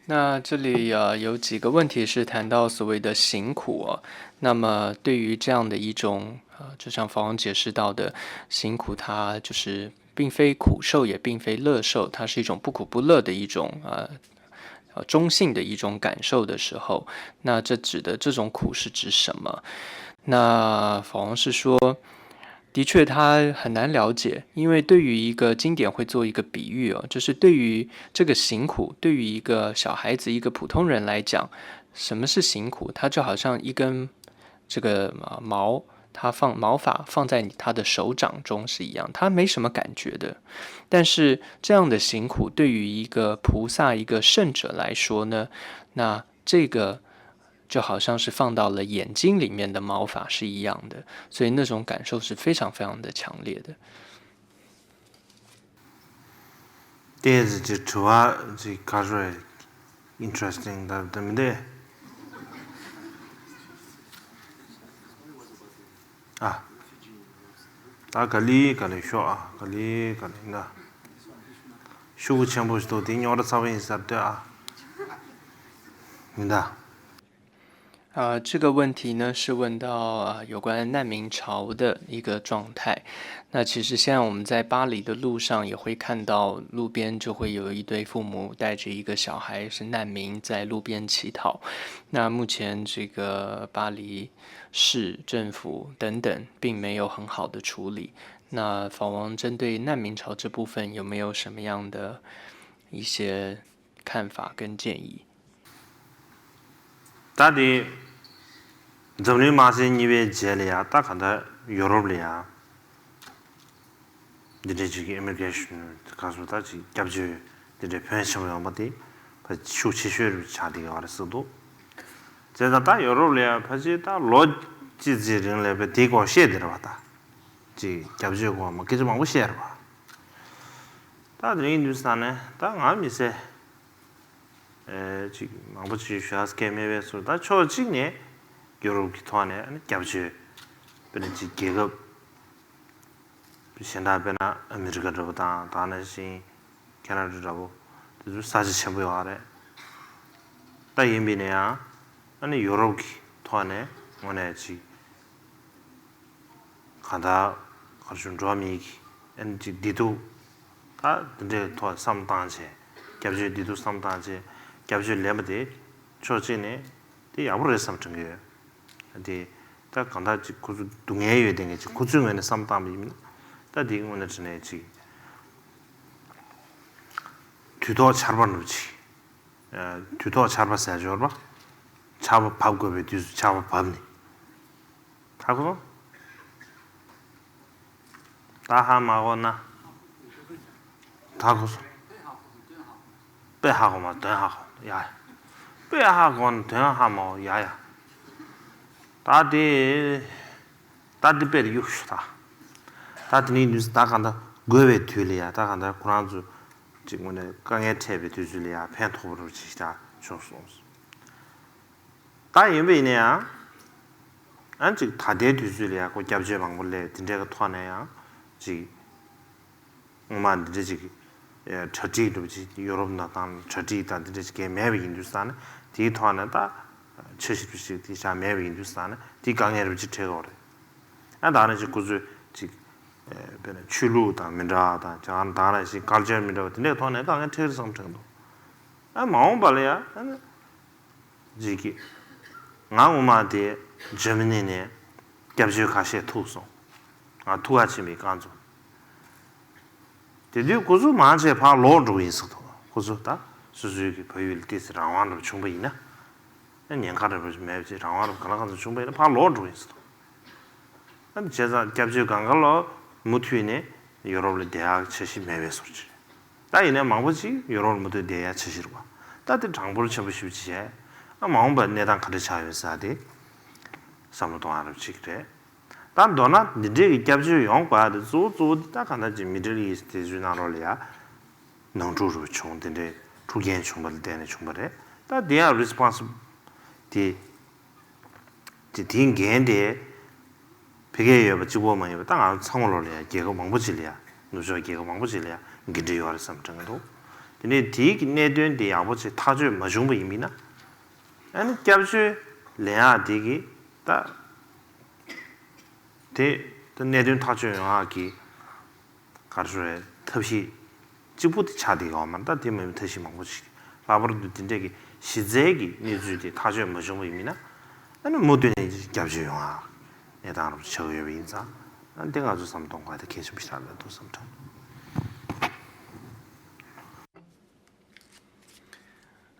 那这里呃有几个问题是谈到所谓的行苦哦，那么对于这样的一种呃，就像法王解释到的，行苦它就是并非苦受，也并非乐受，它是一种不苦不乐的一种呃呃中性的一种感受的时候，那这指的这种苦是指什么？那法王是说，的确他很难了解，因为对于一个经典会做一个比喻哦，就是对于这个行苦，对于一个小孩子、一个普通人来讲，什么是行苦？它就好像一根这个呃毛，它放毛发放在你他的手掌中是一样，他没什么感觉的。但是这样的行苦对于一个菩萨、一个圣者来说呢，那这个就好像是放到了眼睛里面的毛发是一样的，所以那种感受是非常非常的强烈的。དེ་ཟེར་གྱི་དྲི་བ་ཅིག་ག་རེ་ཨིན་ཊི་རེ་སི་ཊིང་ད་དེ་མི་འདུག་ཨ། ད་ག་ལེ་ག་ལེ་ཤོག་ཨ། ག་ལེ་ག་ལེ་ན། ཤུགས་ཆེན་པོ་ཞིག་འདུག་དེ་རྙོག་དྲ་ཚ་པོ་ཡིན་ས་རེད་ཨ། མི་འདུག 啊，这个问题呢是问到啊有关难民潮的一个状态。那其实现在我们在巴黎的路上也会看到，路边就会有一对父母带着一个小孩是难民在路边乞讨。那目前这个巴黎市政府等等并没有很好的处理。那法王针对难民潮这部分有没有什么样的一些看法跟建议？ད་དེ་འཛམ་གླིང་དམག་ཆེན་གཉིས་པའི་རྗེས་ལ་ཡ་ད་ག་ད་ཡོ་རོབ་ལ་ཡ་འདི་འདྲའི་ཅིག་ཨི་མི་གྷི་རེ་ཤན་ག་སོ་ད་ཅིག་སྐྱབས་བཅོལ་འདི་འདྲའི་ཕོན་ཆེན་པོ་ཡོང་པ་དེ་ཕ་ཤུགས་ཆེ་ཤོས་རུ་ཆགས་བསྡད་ཡོད་རེད་ཟེར་འདུག་བྱས་ཙང་ད་ཡོ་རོབ་ལ་ཡ་ཕལ་ཆེར་ད་ལོ་གཅིག་ཙམ་རིང་ལ་ཕ་དེའི་སྐོར་བཤད་བསྡད་རེད་བ། ད་ཅིག་སྐྱབས་བཅོལ་སྐོར་མ་སྐད་ཆ་མང་པོ་བཤད་རེད་བ། ད་དེ་རིང་དུས་ས་ནས་ད་ང་མི་ཚེ། ཅིག་མང་པོ་ཅིག་ཞུ་ཡག་སྐད་མེད་པའི་ཚུལ། ད་ཕྱོགས་གཅིག་ནས་ཡོ་རོབ་ཀྱི་ཐོག་ནས་ཨ་ནི་སྐྱབས་བཅོལ་དཔེར་ན་ཅིག་རྒྱལ་ཁབ་གཞན་དག་དཔེར་ན་ཨ་མི་རི་ཀ་འདྲ་པོ་དང་དེ་ནང་བཞིན་ཁེ་ན་ཌ་འདྲ་པོ་དེ་ཚོ་ས་ཆ་ཆེན་པོ་ཡོད་རེད། ད་ཡིན་པས་ན་ཡང་ཨ་ནི་ཡོ་རོབ་ཀྱི་ཐོག་ནས་དངོས་གནས་ཅིག་གང་ལྟར་གར་ཞུ་འགྲོ་བ་མིའི་གི་ཨན་ཅིག་བདེ་སྡུག་ད་འདི་འདྲའི་ཐོག་བསམ་བཏང་བྱས། སྐྱབས་བཅོལ་བདེ་སྡུག་བསམ་བཏང་བྱས། སྐྱབས་བཅོལ་ལེན་པ་དེ་ཕྱོགས་གཅིག་ནས་དེ་ཡག་པོ་རེད་བསམ་དྲན་གི་ཡོད། དེ་ད་གང་ལྟར་ཅིག་ཁོ་ཚོ་སྡུག་བསྔལ་ཡོད་དེ་ངས་ཅིག་ཁོ་ཚོའི་ངོས་ནས་བསམ་བཏང་པ་ཡིན་ན། ད་དེའི་ངོས་ནས་དྲན་ནས་ཅིག་དུས་ཐོག་ཆར་པ་འདྲ་པོ་ཅིག་དུས་ཐོག་ཆར་པ་ཟེར་འབྱོར་པ། ཆར་པ་བབས་དགོས་པའི་དུས་སུ་ཆར་པ་བབས་ནས། ད་གོ་སོང་། ད་ཧ་མ་གོ་ན། ད་གོ་སོང་། དཔེ་ཧ་གོ་མ་དོན་ཧ་གོ་ཡ། དཔེ་ཧ་གོ་ན་དོན་ཧ་མ་གོ་ཡ་ཡ། ད་དེ། ད་དེ་དཔེ་དེ་གཡུག་ཞུ་ད། ད་དེ་ནས་ནུས་ད་གང་ལྟར་དགོས་པའི་དུས་ལ་ཡ་ད་གང་ལྟར་ཁོ་རང་ཚོ་ཅིག་དངོས་གནས་དཀའ་ངལ་འཕྲད་པའི་དུས་ཚོད་ལ་ཡ་ཕན་ཐོགས་པ་རུ་ཅིག་ད་བྱུང་སོང་། ད་ཡིན་པ་ཡིན་ན་ཡང་། ཨ་ཅིག་ད་ལྟའི་དུས་ཚོད་ལ་ཡང་ཁོ་སྐྱབས་བཅོལ་མང་པོ་སླེབས་དེ་འདྲའི་གི་ཐོག་ནས་ཡང་ཅིག་སྔོན་མ་འདི་འདྲ་ཅིག་གྲ་སྒྲིག་འདྲ་པོ་ཅིག་ཡོ་རོབ་ནང་ཏང་གྲ་སྒྲིག་དང་འདི་འདྲ་ཅིག་གས་མེད་པ་ཡིན་དུས་ཙང་ནས་དེའི་ཐོག་ནས་ད་འཆར་གཞི་འདྲ་པོ་ཅིག་དེ་ཆགས་མེད་པ་ཡིན་དུས་ཙང་ནས་དེའི་དཀའ་ངལ་འདྲ་པོ་ཅིག་འཕྲད་ཀྱི་ཡོད་རེད། ཨ་ད་ནས་ཅིག་ཁོ་ཚོས་ཅིག་དཔེར་ན་ཆོས་ལུགས་དང་མི་འདྲ་བ་དང་ཅང་ད་ནས་ཅིག་ཀལ་ཅར་མི་འདྲ་བ་དེ་འདྲའི་ཐོག་ནས་དཀའ་ངལ་འཕྲད་ཀྱི་རེད་བསམ་དྲན་འདུག་ཨ་མ་འོངས་པ་ལ་ཡང་ཨ་ནི། ཅིག་གིས། ང་སྔོན་མ་དེ་འཇར་མ་ནི་ནས་སྐྱབས་བཅོལ་ཁ་ཤས་ཐུག་སོང་། ང་ཐུག་ག་ཕྱིན་པའི་རྐང་ཚོ། དེ་དུས་ཁོ་ཚོ་མང་ཆེ་ཕར་ལོག་འགྲོ་གི་ཡིན་ཟེར་འདུག་ཁོ་ཚོ་ད་སོ་སོའི་གི་ཕ་ཡུལ་ལ་ཏོག་ཙམ་རང་དབང་འདྲ་པོ་བྱུང་པ་ཡིན་ན། ཉེན་ཁ་འདྲ་པོ་མེད་པ་ཅིག་རང་དབང་འདྲ་པོ་ག་ལ་གང་འཚམ་བྱུང་པ་ཡིན་ན་ཕར་ལོག་འགྲོ་གི་ཡིན་ཟེར་འདུག་ཨ་ནི་བྱས་ཙང་སྐྱབས་བཅོལ་སྒང་ག་ལ་མུ་མཐུད་ནས་ཡོ་རོབ་ལ་བསྡད་ཡག་འཆར་གཞི་མེད་པའི་བཟོ་འདྲ་ཅིག་ད་ཡིན་ནའི་མང་པོ་ཅིག་ཡོ་རོབ་ལ་མུ་མཐུད་བསྡད་ཡག་འཆར་གཞི་རེད་བ། ད་དེ་གྲངས་འབོར་ཆེན་པོ་ཞེ་པོ་ཅིག་བྱས། ཨ་མ་འོངས་པར་གནས་སྟངས་ག་འདྲ་ཆགས་ཡོད་ཟེར་ཡག་དེ་བསམ་བློ་གཏོང་ཡག་རབ་ཅིག་རེད། ད་མདོར་ན་འདི་འདྲའི་གི་སྐྱབས་བཅོལ་ཡོང་དགོས་ཡག་དེ་གཙོ་བོ་གཙོ་བོ་དེ་ད་གང་ལྟར་གྱི་མི་ཌལ་ཨི་སི་དེ་ཚོའི་ནང་ལོགས་ལ་ཡ་ནོར་འཁྲུལ་རུ་བྱུང་། དེ་འདྲའི་འཁྲུག་རྐྱེན་བྱུང་བ་ལ་བརྟེན་ནས་བྱུང་བ་རེད། ད་དེ་ཡང་རི་སི་པོན་སི་བི་ལི་ཊི་དེ་དེའི་འགན་དེ་ཕ་གིར་ཡོད་པ་གཅིག་པོ་མ་ཡིན་པ་ད་ང་ཚོ་ཚང་མ་ལོགས་ལ་ཡ་རྒྱལ་ཁབ་མང་པོ་ཅིག་ལ་ཡ་ནུབ་ཕྱོགས་རྒྱལ་ཁབ་མང་པོ་ཅིག་ལ་ཡ་འགན་འཁྲི་ཡོད་རེད་བསམ་དྲན་གྱི་འདུག་དེ་ནས་དེའི་གི་གནད་དོན་དེ་ཡག་པོ་ཅིག་ཐག་གཅོད་མ་བྱུང་པ་ཡིན་པས་ན། ཨ་ནི་སྐྱབས་བཅོལ་ལེན་ཡག་དེ་གི་ད་དེ་ད་གནད་དོན་ཐག་གཅོད་ཡོང་ཡག་གི་ག་རེ་ཟེར་ཐབས་ཤེས་གཅིག་པུ་དེ་ཆགས་བསྡད་ཡོད་མ་རེད། ད་དེ་མིན་པའི་ཐབས་ཤེས་མང་པོ་ཞིག་ལྷག་པར་དུ་དེ་འདྲས་ཀྱི་གཞི་རྩའི་གི་གནས་ཚུལ་དེ་ཐག་གཅོད་མ་བྱུང་བ་ཡིན་ན། ཨ་ནི་མུ་མཐུད་ནས་སྐྱབས་བཅོལ་ཡོང་ཡག་གནས་སྟངས་རབ་ཆགས་ཀྱི་ཡོད་པ་ཡིན་ཙང་། ཨ་ནི་དེ་ང་ཚོས་བསམ་གཏོང་དགོས་དེ་གལ་ཆེན་པོ་ཞིག་རེད་འདུག་བསམ་དྲན།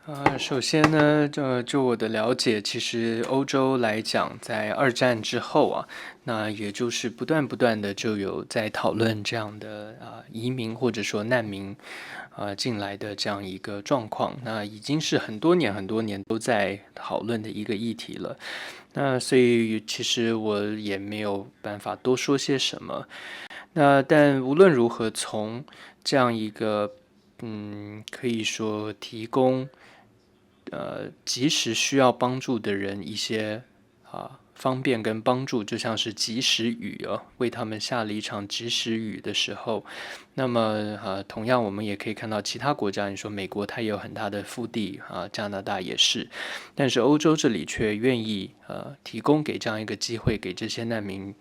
呃，首先呢，呃，就我的了解，其实欧洲来讲，在二战之后啊，那也就是不断不断的就有在讨论这样的啊移民或者说难民啊进来的这样一个状况，那已经是很多年很多年都在讨论的一个议题了。那所以其实我也没有办法多说些什么。那但无论如何，从这样一个嗯，可以说提供呃及时需要帮助的人一些啊方便跟帮助，就像是及时雨哦，为他们下了一场及时雨的时候。那么，呃，同样我们也可以看到其他国家，你说美国它也有很大的腹地啊，加拿大也是，但是欧洲这里却愿意呃提供给这样一个机会给这些难民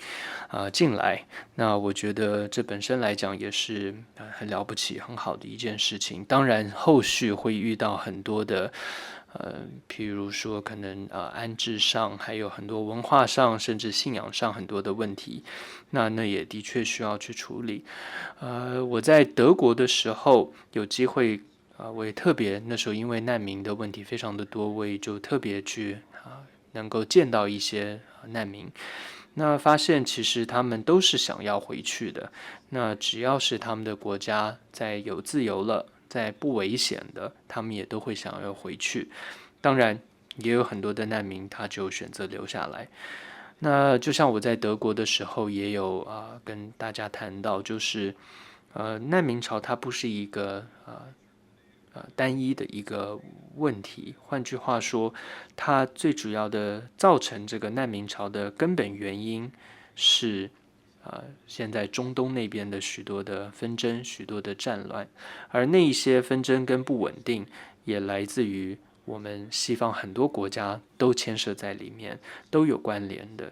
啊、呃进来。那我觉得这本身来讲也是呃很了不起、很好的一件事情。当然，后续会遇到很多的。呃，譬如说可能呃安置上，还有很多文化上，甚至信仰上很多的问题，那那也的确需要去处理。呃，我在德国的时候有机会，呃，我也特别那时候因为难民的问题非常的多，我也就特别去啊、能够见到一些呃难民，那发现其实他们都是想要回去的。那只要是他们的国家在有自由了，在不危险的，他们也都会想要回去。当然，也有很多的难民他就选择留下来。那就像我在德国的时候也有啊、呃跟大家谈到，就是呃难民潮它不是一个呃呃单一的一个问题。换句话说，它最主要的造成这个难民潮的根本原因是。呃，现在中东那边的许多的纷争、许多的战乱，而那一些纷争跟不稳定也来自于我们西方很多国家都牵涉在里面，都有关联的。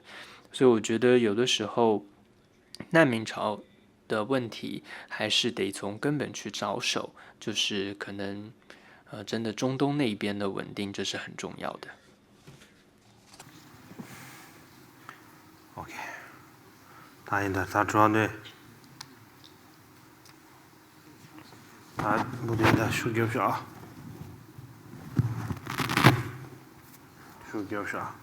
所以我觉得有的时候难民潮的问题还是得从根本去着手，就是可能，呃，真的中东那一边的稳定，这是很重要的。 ཨོ་ཁེ། ད་ཡིན་ད་ད་དྲི་བ་འདོན། ད་མུ་མཐུད་ད་ཤུགས་རྒྱོབ་ཤོག་ཨ། ཤུགས་རྒྱོབ་ཤོག་ཨ།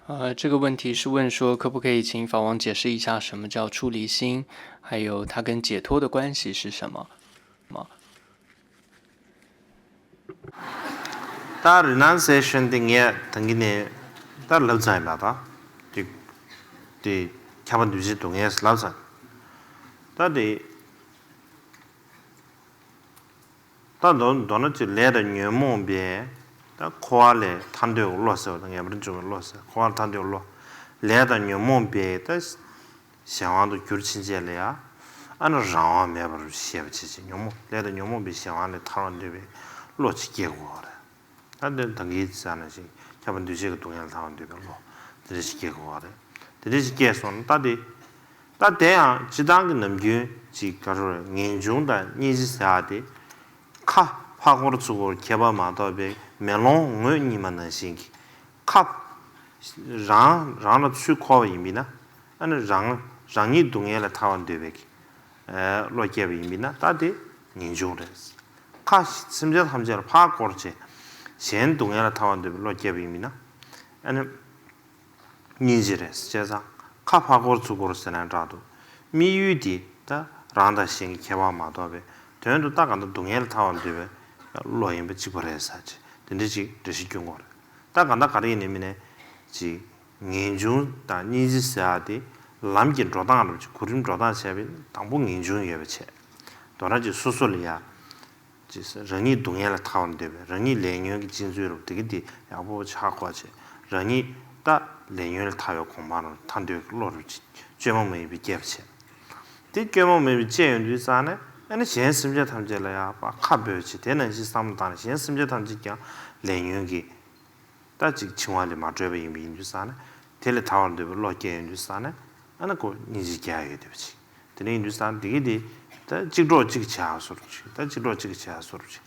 呃，这个问题是问说，可不可以请法王解释一下什么叫出离心，还有它跟解脱的关系是什么？吗？ ད་རི་ནན་སེ་ཤན་དེ་ངས་ད་གིན་ནས་ད་ལབ་ཚར་ཡིན་པ་ད། དེ་དེ་ཁྱབ་པ་འདུས་བྱས་སྡུག་བསྔལ་ལབ་ཚར། ད་དེ། ད་མདོར་མདོར་ན་ཅིག་ལས་དང་ཉོན་མོངས་པའི་ད་འཁོར་བ་ལས་ཐར་འདོད་བློ་ཟེར་བ་དང་ངེས་པར་འབྱུང་བའི་བློ་ཟེར། འཁོར་བ་ལས་ཐར་འདོད་བློ། ལས་དང་ཉོན་མོངས་པའི་ད་གཞན་དབང་དུ་གྱུར་ཕྱིན་ཆད་ལ་ཡང་ཨ་ནི་རང་དབང་མེད་པར་ཤེས་པ་བྱེད་ཅིང་ཉོན་མོངས་ལས་དང་ཉོན་མོངས་པའི་གཞན་དབང་ལས་ཐར་བར་འདོད་པའི་བློ་ཅིག་སྐྱེ་དགོས་པ་རེད། ད་འདི་ད་གིན་ཟེར་ནང་བཞིན་ཁྱབ་པ་འདུས་བྱས་ཀྱི་སྡུག་བསྔལ་ལ་ཐར་བར་འདོད་པའི་བློ་དེ་འདྲ་ཞིག་སྐྱེ་དགོས་པ་རེད། དེ་འདྲ་ཞིག་སྐྱེས་སོང་ན་ད་དེ། ད་དེ་ཡང་སྤྱིར་བཏང་གི་ནམ་རྒྱུན་ཅིག་ག་རེ་རེད། ངེས་འབྱུང་དང་སྙིང་རྗེ་ཟེར་ཡ་དེ། ཁ་ཕར་བསྐོར་ཚུར་བསྐོར་ཁྱད་པར་མ་གཏོགས་པའི་མེ་ལོང་ངོས་གཉིས་མ་ནང་བཞིན་གྱི་ཁ། རང་རང་ལ་ཚུར་འཁོར་བ་ཡིན་པས་ན། ཨ་ནི་རང་རང་ཉིད་སྡུག་བསྔལ་ལས་ཐར་བར་འདོད་པའི་བློ་སྐྱེས་པ་ཡིན་པས་ན་ད་དེ་ངེས་འབྱུང་རེད། ཁ་སེམས་ཅན་ཐམས་ཅད་ལ་ཕར་བསྐོར་བྱས། གཞན་སྡུག་བསྔལ་ལས་ཐར་བར་འདོད་པའི་བློ་སྐྱེས་པ་ཡིན་པས་ན། ཨ་ནི། སྙིང་རྗེ་རེད། བྱས་ཙང་ཁ་ཕར་བསྐོར་ཚུར་བསྐོར་ཟེར་ན་འདྲ་འདུག་དམིགས་ཡུལ་དེ་ད་རང་དང་གཞན་གྱི་ཁྱད་པར་མ་གཏོགས་པའི་དོན་དུ་ད་གང་ལྟར་སྡུག་བསྔལ་ལས་ཐར་བར་འདོད་པའི་བློ་ཡིན་པ་གཅིག་པ་རེད་ཟེར་ཅིག་དེ་འདྲ་ཅིག་འགྲེལ་བཤད་སྐྱོན་དགོས་རེད། ད་གང་ལྟར་ག་རེ་ཡིན་ནའི་མིན་ནའི་ཅིག་ངེས་འབྱུང་དང་སྙིང་རྗེ་ཟེར་ཡ་དེ་ལམ་གྱི་འགྲོ་སྟངས་རེད། ཅིག་གོ་རིམ་འགྲོ་སྟངས་བྱས་པའི་དང་པོ་ངེས་འབྱུང་ཡོད་པ་བྱས། མདོར་ན་ཅིག་སོ་སོ་ལ་ཡ། ཅེས་རང་ཉིད་སྡུག་བསྔལ་ལས་ཐར་བར་འདོད་པའི་རང་ཉིད་ལས་ཉོན་གྱི་སྤྱི་མཚོན་རུ་དེ་གི་དེ་ཡག་པོ་ཆགས་གོ་བྱས། རང་ཉིད་ད་ལས་ཉོན་ལས་ཐར་བའི་གོ་འཕང་རུ་ཐར་འདོད་ཀྱི་བློ་རུ་ཅིག་བཅོས་མ་མ་ཡིན་པའི་སྐྱེས་པ་བྱས། དེ་བཅོས་མ་མ་ཡིན་པའི་སྐྱེས་ཡོང་དུས་ཙང་ནས་ཨ་ནི་གཞན་སེམས་ཅན་ཐམས་ཅད་ལ་ཡང་ཁ་འབོད་བྱས། དེ་ནང་བཞིན་བསམ་བློ་བཏང་ནས་གཞན་སེམས་ཅན་ཐམས་ཅད་ཀྱང་ལས་ཉོན་གྱི་ད་ཅིག་འཆིང་བ་ལས་མ་གྲོལ་བ་ཡིན་པ་ཡིན་དུས་ཙང་ནས་དེ་ལས་ཐར་བར་འདོད་པའི་བློ་སྐྱེས་ཡོང་དུས་ཙང་ནས་ཨ་ནི་ཁོ་སྙིང་རྗེ་སྐྱེ་ཡ་ཡོད་བསྡད་པ་ཅིག་དེ་ནས་ཡིན་དུས་ཙང་དེ་གི་དེ་ད་གཅིག་གྲོགས་གཅིག་བྱ་བཟོ་འདྲ་ཅིག་ད་གཅིག་གྲོགས་གཅིག་བྱ་བཟོ་འདྲ་ཅིག་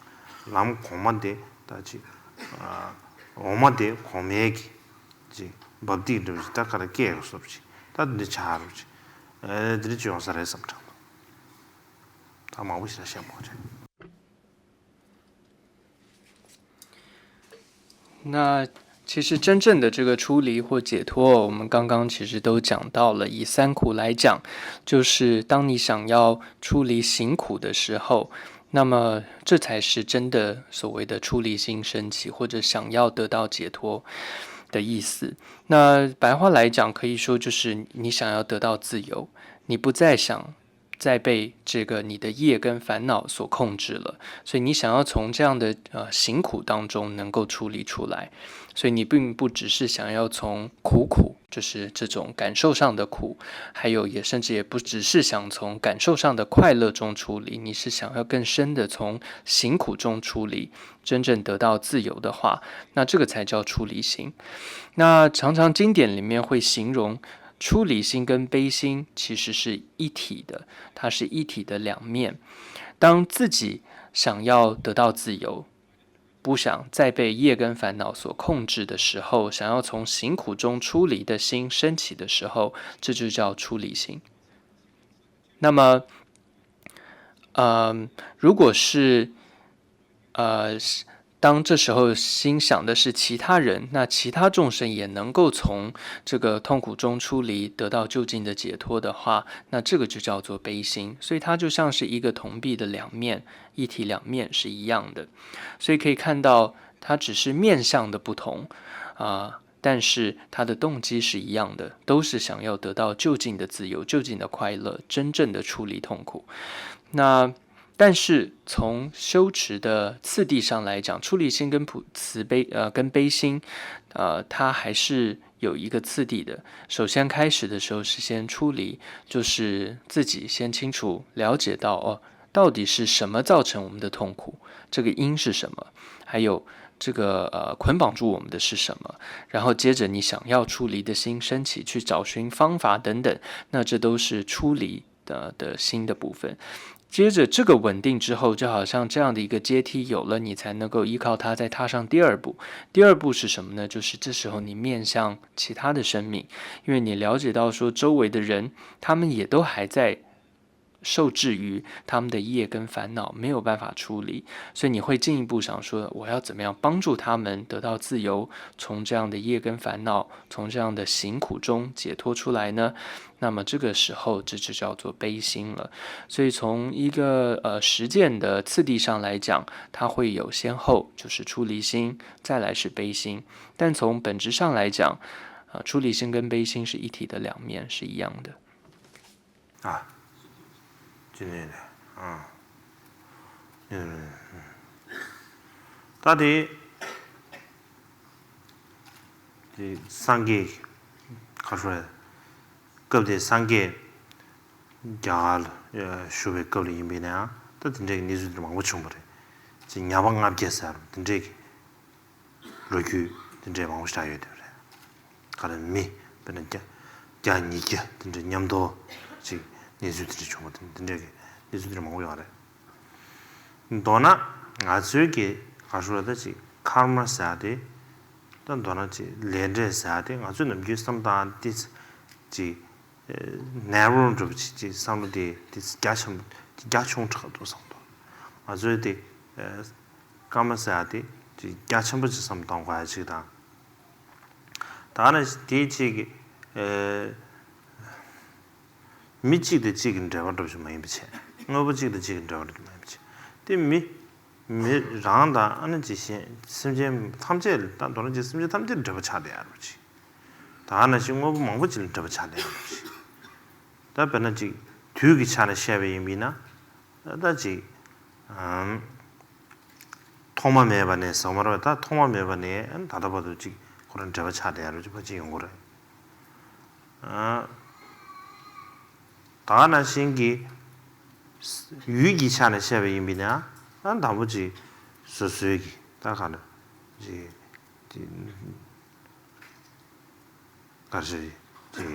ལམ་གོང་མ་དེ་ད་ཅིག་འོག་མ་དེ་གོང་མའི་གི་ཅིག་འབབ་སྟེགས་འདྲ་ཅིག་ད་ག་རེ་སྐྱེ་ཡོད་བཟོ་འདྲ་ཅིག་ད་འདི་ཆགས་འདྲ་ཅིག་དེ་འདྲ་ཅིག་ཡོང་ས་རེད་བསམ་དྲན། ད་མང་པོ་ཞིག་ལ་བཤད་མ་རེད། 那其实真正的这个出离或解脱，我们刚刚其实都讲到了。以三苦来讲，就是当你想要出离行苦的时候，那么这才是真的所谓的出离心升起，或者想要得到解脱的意思。那白话来讲，可以说就是你想要得到自由，你不再想再被这个你的业跟烦恼所控制了，所以你想要从这样的呃行苦当中能够出离出来，所以你并不只是想要从苦苦，就是这种感受上的苦，还有也甚至也不只是想从感受上的快乐中出离，你是想要更深的从行苦中出离，真正得到自由的话，那这个才叫出离心。那常常经典里面会形容出离心跟悲心其实是一体的，它是一体的两面。当自己想要得到自由，不想再被业跟烦恼所控制的时候，想要从行苦中出离的心升起的时候，这就叫出离心。那么，嗯，如果是呃，当这时候心想的是其他人，那其他众生也能够从这个痛苦中出离，得到究竟的解脱的话，那这个就叫做悲心。所以它就像是一个铜币的两面，一体两面是一样的。所以可以看到，它只是面向的不同啊，但是它的动机是一样的，都是想要得到究竟的自由、究竟的快乐，真正的出离痛苦。那但是从修持的次第上来讲，出离心跟普慈悲呃跟悲心，呃，它还是有一个次第的。首先开始的时候是先出离，就是自己先清楚了解到哦，到底是什么造成我们的痛苦，这个因是什么，还有这个呃捆绑住我们的是什么，然后接着你想要出离的心升起，去找寻方法等等，那这都是出离的的心的部分。接着这个稳定之后，就好像这样的一个阶梯有了，你才能够依靠它再踏上第二步。第二步是什么呢？就是这时候你面向其他的生命，因为你了解到说周围的人，他们也都还在受制于他们的业跟烦恼，没有办法出离，所以你会进一步想说，我要怎么样帮助他们得到自由，从这样的业跟烦恼，从这样的行苦中解脱出来呢？那么这个时候，这就叫做悲心了。所以从一个呃实践的次第上来讲，它会有先后，就是出离心，再来是悲心。但从本质上来讲，呃，出离心跟悲心是一体的两面，是一样的。 ཨ། ཅི་ནས་རེད། ཨ། ད་དེ་དེ་སངས་རྒྱས་ཁ་ཧྲོ་སྐབས་དེ་སངས་རྒྱས་རྒྱ་གར་ལ་བཞུགས་པའི་སྐབས་ལ་ཡིན་པས་ན་ད་དེ་འདྲའི་གནས་ཚུལ་དེ་མང་པོ་བྱུང་བ་རེད། ཅི་ཉ་པ་ལྔ་བརྒྱ་ཟེར་དེ་འདྲའི་གི་ལོ་རྒྱུས་དེ་འདྲའི་མང་པོ་ཞིག་ཡོད་དེ་རེད། ག་རེ་མི་དཔེར་ན་བརྒྱ་བརྒྱ་ཉིས་བརྒྱ་དེ་འདྲའི་མཉམ་དུ་ཅིག་གནས་ཚུལ་དེ་འདྲ་བྱུང་བ་དེ་འདྲའི་གི་གནས་ཚུལ་དེ་འདྲ་མང་པོ་ཡོད་རེད། མདོར་ན་ང་ཚོའི་གི་ག་ཞུ་ལ་ད་ཅིག་ཁར་མ་ཟེར་ཡ་དེ་ད་མདོར་ན་ཅིག་ལས་འབྲས་ཟེར་ཡ་དེ་ང་ཚོས་ནམ་རྒྱུན་བསམ་བཏང་དེ་ཅིག་ནེ་རོ་འདྲ་པོ་ཅིག་ཅིག་བསམ་བློ་དེ་དེ་རྒྱ་ཆེན་པོ་དེ་རྒྱ་ཆུང་དྲགས་འདུག་བསམ་འདུག་ང་ཚོའི་དེ་ཀརྨ་ཟེར་ཡ་དེ་ཅིག་རྒྱ་ཆེན་པོ་ཅིག་བསམ་བློ་གཏོང་དགོས་ཡ་ཅིག་དང་། ད་ནི་དེ་ཅིག་གི་མི་གཅིག་དང་གཅིག་གི་འབྲེལ་བ་འདྲ་པོ་ཅིག་མ་ཡིན་པ་བྱས། དངོས་པོ་གཅིག་དང་གཅིག་གི་འབྲེལ་བ་འདྲ་པོ་མ་ཡིན་པ་བྱས། དེ་མི་མི་རང་དང་ཨ་ནི་ཅིག་གཞན་སེམས་ཅན་ཐམས་ཅད་ལ་ད་མདོར་ན་ཅིག་སེམས་ཅན་ཐམས་ཅད་འབྲེལ་བ་ཆགས་བསྡད་ཡ་འདྲ་པོ་ཅིག་ད་ནང་བཞིན་དངོས་པོ་མང་པོ་ཅིག་ལ་འབྲེལ་བ་ཆགས་བསྡད་ཡོད་པ་ཞིག་ད་དཔེར་ན་ཅིག་དུས་ཀྱི་ཆ་ནས་བཤད་པ་ཡིན་པས་ན། ད་ཅིག་ཨམ། ཐོག་མ་མེད་པ་ནས་ཟེར་མ་རེད་པ། ད་ཐོག་མ་མེད་པ་ནས་ད་ལྟ་བར་དུ་ཅིག་ཁོ་རང་འབྲེལ་བ་ཆགས་བསྡད་ཡོད་པ་ཅིག་ཡོང་གི་རེད། ཨ། ད་ནང་བཞིན་གྱི་ཡུལ་གྱི་ཆ་ནས་བཤད་པ་ཡིན་པས་ན། ཨ། དང་པོ་ཅིག་སོ་སོའི་གི་ད་ག་ལ་ཅིག་ཅིག་ག་རེ་ཟེར་ཅིག་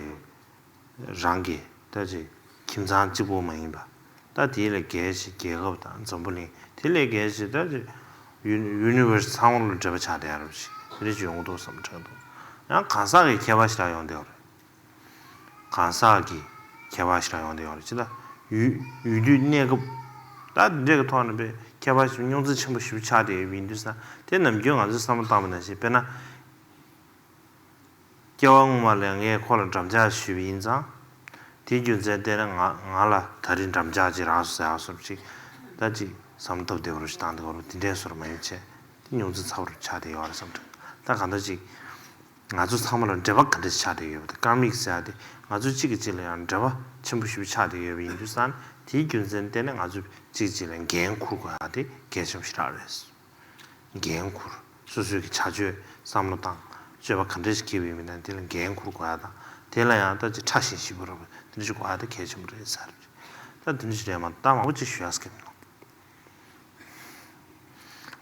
རང་གི་ད་ཅིག་ཁྱིམ་ཚང་གཅིག་པོ་མ་ཡིན་པ། ད་དེ་ལས་བརྒལ་ཞིག་རྒྱལ་ཁབ་དང་འཛམ་བུ་གླིང་། དེ་ལས་བརྒལ་ཞིག་ད་ཅིག་ཡུ་ཡུ་ནི་ཝར་སི་ཚང་མ་ལ་འབྲེལ་བ་ཆགས་བསྡད་ཡ་རེད་ཞིག་དེ་འདྲ་ཅིག་ཡོང་གི་འདུག་བསམ་དྲན་འདུག་ཡང་གང་ཟག་གི་ཁྱད་པར་ཞིག་ལ་ཡོང་བསྡད་ཡོད་རེད། གང་ཟག་གི་ཁྱད་པར་ཞིག་ལ་ཡོང་བསྡད་ཡོད་རེད། ཅི་ལྟར་ཡུལ་ཡུལ་དུས་གནས་སྐབས་ད་འདི་འདྲའི་གི་ཐོག་ནས་པའི་ཁྱད་པར་ཞིག་རྙོག་འཛིང་ཆེན་པོ་ཞིག་ཆགས་བསྡད་ཡོད་པ་ཡིན་དུས་ཙང་། དེ་ནམ་རྒྱུན་ང་ཚོས་བསམ་བློ་བཏང་བ་ནང་བཞིན་དཔེར་ན། སྐྱེ་བ་སྔོན་མ་ལ་ངས་ཁོ་ལ་འགྲམ་ལྕག་ཞུས་པ་ཡིན་ཙང་། དེའི་རྒྱུ་མཚན་བལྟས་ན་ང་ང་ལ་ད་རེས་འགྲམ་ལྕག་ཅིག་རག་སོང་ཟེར་ཡག་བཟོ་འདྲ་ཅིག་ད་ཅིག་བསམ་བློ་བཏང་བསྡད་པ་རུ་ཞིག་བཏང་བསྡད་པ་རུ་དེ་འདྲའི་བཟོ་འདྲ་མ་ཡིན་བྱས། དེ་རྙོག་འཛིང་ཚ་པོ་རུ་ཆགས་བསྡད་ཡོད་རེད་བསམ་འདྲ། ད་གང་ལྟར་ཅིག་ ང་ཚོ་ཚང་མ་ལ་འབྲེལ་བ་ག་འདྲ་ཆགས་བསྡད་ཡོད་པ་དེ། ཀརྨིག་ཟེར་ཡ་དེ་ང་ཚོ་གཅིག་གིས་གཅིག་ལ་ཡང་འབྲེལ་བ་ཆེན་པོ་ཞེ་པོ་ཆགས་བསྡད་ཡོད་པ་ཡིན་དུས་ཙང་ནས། དེའི་རྒྱུ་མཚན་བརྟེན་ནས་ང་ཚོས་གཅིག་གཅིག་ལ་འགན་འཁུར་དགོས་ཡ་དེ་གལ་ཆེན་པོ་ཞེ་དྲག་རེད། འགན་འཁུར། སོ་སོའི་གི་བྱ་སྤྱོད་བསམ་བློ་བཏང་། སྤྱོད་པ་ག་འདྲ་ཞིག་སྐྱེས་པ་ཡིན་མིན་དང་དེ་ལ་འགན་འཁུར་དགོས་ཡ་དང་། དེ་ལ་ཡང་ད་ཅིག་ཕྲ་ཞིང་ཞིབ་པོ་རོགས་དེ་འདྲ་ཞིག་དགོས་ཡ་དེ་གལ་ཆེན་པོ་རེད་ཟེར། ད་དེ་འདྲ་ཞིག་རེད་མ་གཏོགས་ད་མང་པོ་ཅིག་ཞུ་ཡ་ཟེར་གི་མི་འདུག་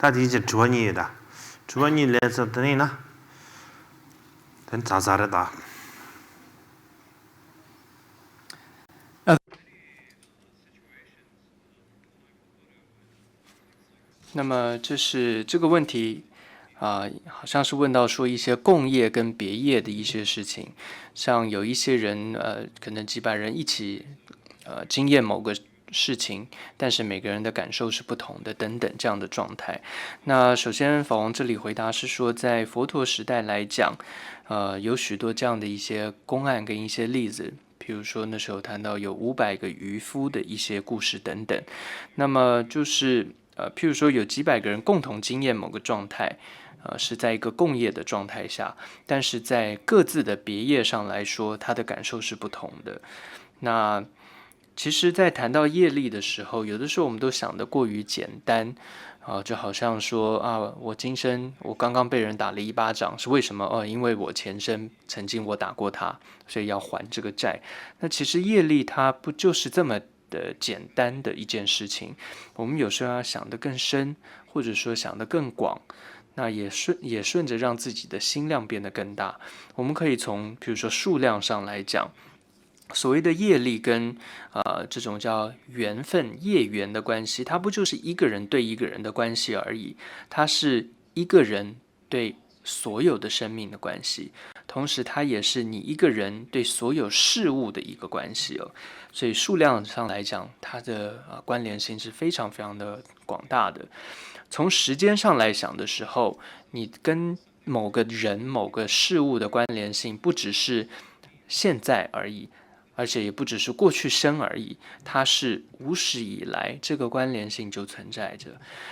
ད་དེའི་ཕྱིར་དྲི་བ་གཉིས་ཡོད་ད། དྲི་བ་གཉིས་ལན་ཚར་དེ་ནས་ཡིན་ན། དེ་ནི་ཛ་ཛ་རེད་ད། 那么这是这个问题，啊、好像是问到说一些共业跟别业的一些事情，像有一些人，呃，可能几百人一起，呃，经验某个事情，但是每个人的感受是不同的，等等这样的状态。那首先，法王这里回答是说，在佛陀时代来讲，呃，有许多这样的一些公案跟一些例子，比如说那时候谈到有五百个渔夫的一些故事等等。那么就是，呃，譬如说有几百个人共同经验某个状态，呃，是在一个共业的状态下，但是在各自的别业上来说，他的感受是不同的。那其实，在谈到业力的时候，有的时候我们都想得过于简单，啊，就好像说啊，我今生我刚刚被人打了一巴掌，是为什么？哦，因为我前生曾经我打过他，所以要还这个债。那其实业力它不就是这么的简单的一件事情？我们有时候要想得更深，或者说想得更广，那也顺也顺着让自己的心量变得更大。我们可以从比如说数量上来讲，所谓的业力跟呃这种叫缘分、业缘的关系，它不就是一个人对一个人的关系而已？它是一个人对所有的生命的关系，同时它也是你一个人对所有事物的一个关系哦。所以数量上来讲，它的呃关联性是非常非常的广大的。从时间上来想的时候，你跟某个人、某个事物的关联性，不只是现在而已，而且也不只是过去生而已，它是无始以来这个关联性就存在着。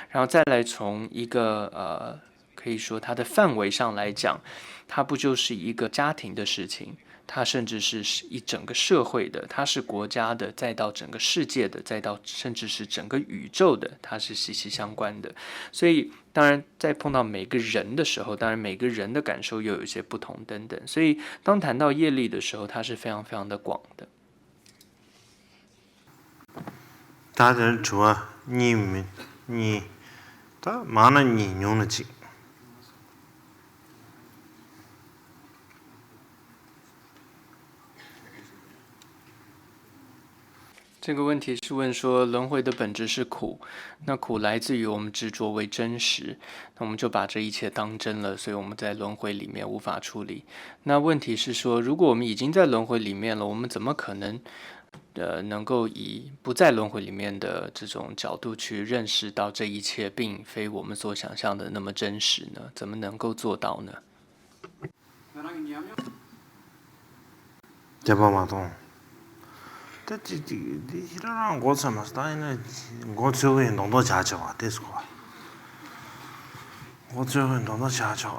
然后再来从一个呃，可以说它的范围上来讲，它不就是一个家庭的事情？它甚至是一整个社会的，它是国家的，再到整个世界的，再到甚至是整个宇宙的，它是息息相关的。所以，当然在碰到每个人的时候，当然每个人的感受又有一些不同等等。所以，当谈到业力的时候，它是非常非常的广的。ད་དེར་དྲི་བ་གཉིས་མི་གཉིས། ད་མང་ན་གཉིས་ཉུང་ན་གཅིག这个问题是问说，轮回的本质是苦，那苦来自于我们执着为真实，那我们就把这一切当真了，所以我们在轮回里面无法出离。那问题是说，如果我们已经在轮回里面了，我们怎么可能，呃，能够以不在轮回里面的这种角度去认识到这一切并非我们所想象的那么真实呢？怎么能够做到呢？ དད་པ་མ་གཏོང་། ད་ཅི་ཅི་འདི་ཤི་ར་རང་མགོ་ཚོས་མ་སོང་། ད་ཡིན་ན་མགོ་ཚོས་གི་ཡིན་མདོག་མདོག་བྱ་བྱ་བ་དེ་སོ། མགོ་ཚོས་གི་ཡིན་མདོག་མདོག་བྱ་བྱ་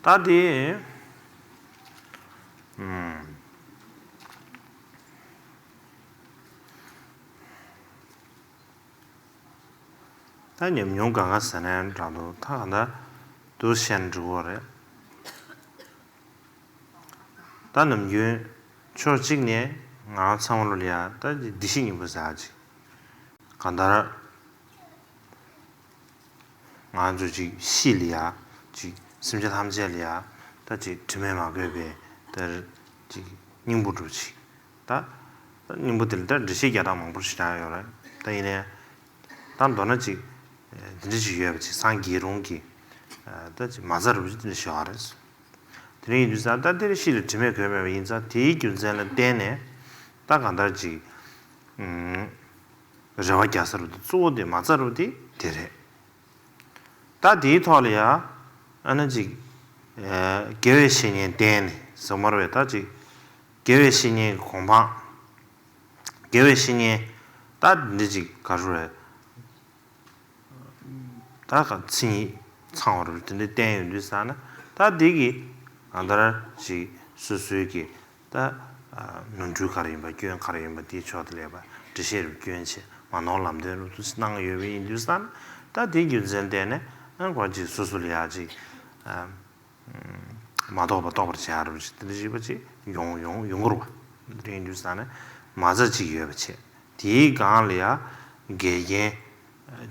བ། ད་དེ། ཨུམ། ད་ཉམས་མྱོང་གང་ག་ཟེར་ན་འདྲ་འདུག་ད་ག་ད་དུ་བཤད་འགྲོ་གི་རེད། ད་ནམ་རྒྱུན་ཕྱོགས་གཅིག་ནས་ང་རང་ཚང་མ་ལོ་ལ་ཡ་ད་བདེ་སྐྱིད་སྙིང་པོ་ཟེར་ཅིག་གང་ལྟར་ང་ཚོ་ཅིག་ཤི་ལ་ཡ་ཅིག་སེམས་ཅན་ཐམས་ཅད་ལ་ཡ་ད་ཅིག་དྲི་མས་མ་གོས་པའི་ད་ཅིག་སྙིང་པོ་འགྲོ་ཅིག་ད་སྙིང་པོ་དེ་ལ་ད་འགྲེལ་བཤད་རྒྱག་སྟངས་མང་པོ་ཞེ་དྲག་ཡོད་རེད། ད་ཡིན་ནའི་ད་མདོར་ན་ཅིག་འདི་འདྲ་ཅིག་ཡོད་པ་ཅིག་སངས་རྒྱས་རུང་གི་ད་ཅིག་མ་རྩ་རུ་ཅིག་འདི་འདྲ་ཞིག་ཡོད་རེད། དེ་རིང་ཡིན་དུས་ཙང་ད་འདིར་ཤི་ལ་དྲི་མས་གོས་མེད་པ་ཡིན་ཙང་དེའི་རྒྱུ་མཚན་ལ་བརྟེན་ནས་ད་གང་ལྟར་ཅིག་རེ་བ་རྒྱག་ས་རུ་དེ་གཙོ་བོ་དེ་མ་རྩ་རུ་དེ་དེ་རེད། ད་དེའི་ཐོག་ལ་ཡ་ཨ་ན་ཅིག་དགེ་བའི་བཤེས་གཉེན་བསྟེན་ནས་ཟེར་མ་རེད་པས། ད་ཅིག་དགེ་བའི་བཤེས་གཉེན་གྱི་གོ་འཕང་། དགེ་བའི་བཤེས་གཉེན་ད་འདི་ཅིག་ག་རེ་རེད། ད་ག་མཚན་ཉིད་ཚང་བ་རེད། དེ་འདྲ་བསྟེན་ཡོང་དུས་ཙང་ན་ ད་འདི་གི་གང་ལྟར་ཅིག་སོ་སོའི་གི་ད་ནོར་འཁྲུལ་ག་རེ་ཡིན་པ་སྐྱོན་ག་རེ་ཡིན་པ་དེའི་ཕྱོགས་དེ་ལས་པ་འགྲེལ་བཤད་རུ་སྐྱོན་བྱས་མ་ནོར་ལམ་སྟོན་རུ་དུ་གནང་ཡོད་པ་ཡིན་དུས་ཙང་ད་དེའི་རྒྱུ་མཚན་བརྟེན་ནས་ཨ་ཁོ་ཅིག་སོ་སོ་ལ་ཡ་ཅིག་མ་རྟོགས་པ་རྟོགས་པར་བྱ་རུ་ཅིག་དེ་འདྲ་ཞིག་པ་ཅིག་ཡོང་ཡོང་ཡོང་གི་རུ་བ་དེ་ཡིན་དུས་ཙང་ནས་མ་རྩ་ཅིག་ཡོད་པ་བྱས་དེའི་སྒང་ལ་ཡ་འགལ་རྐྱེན་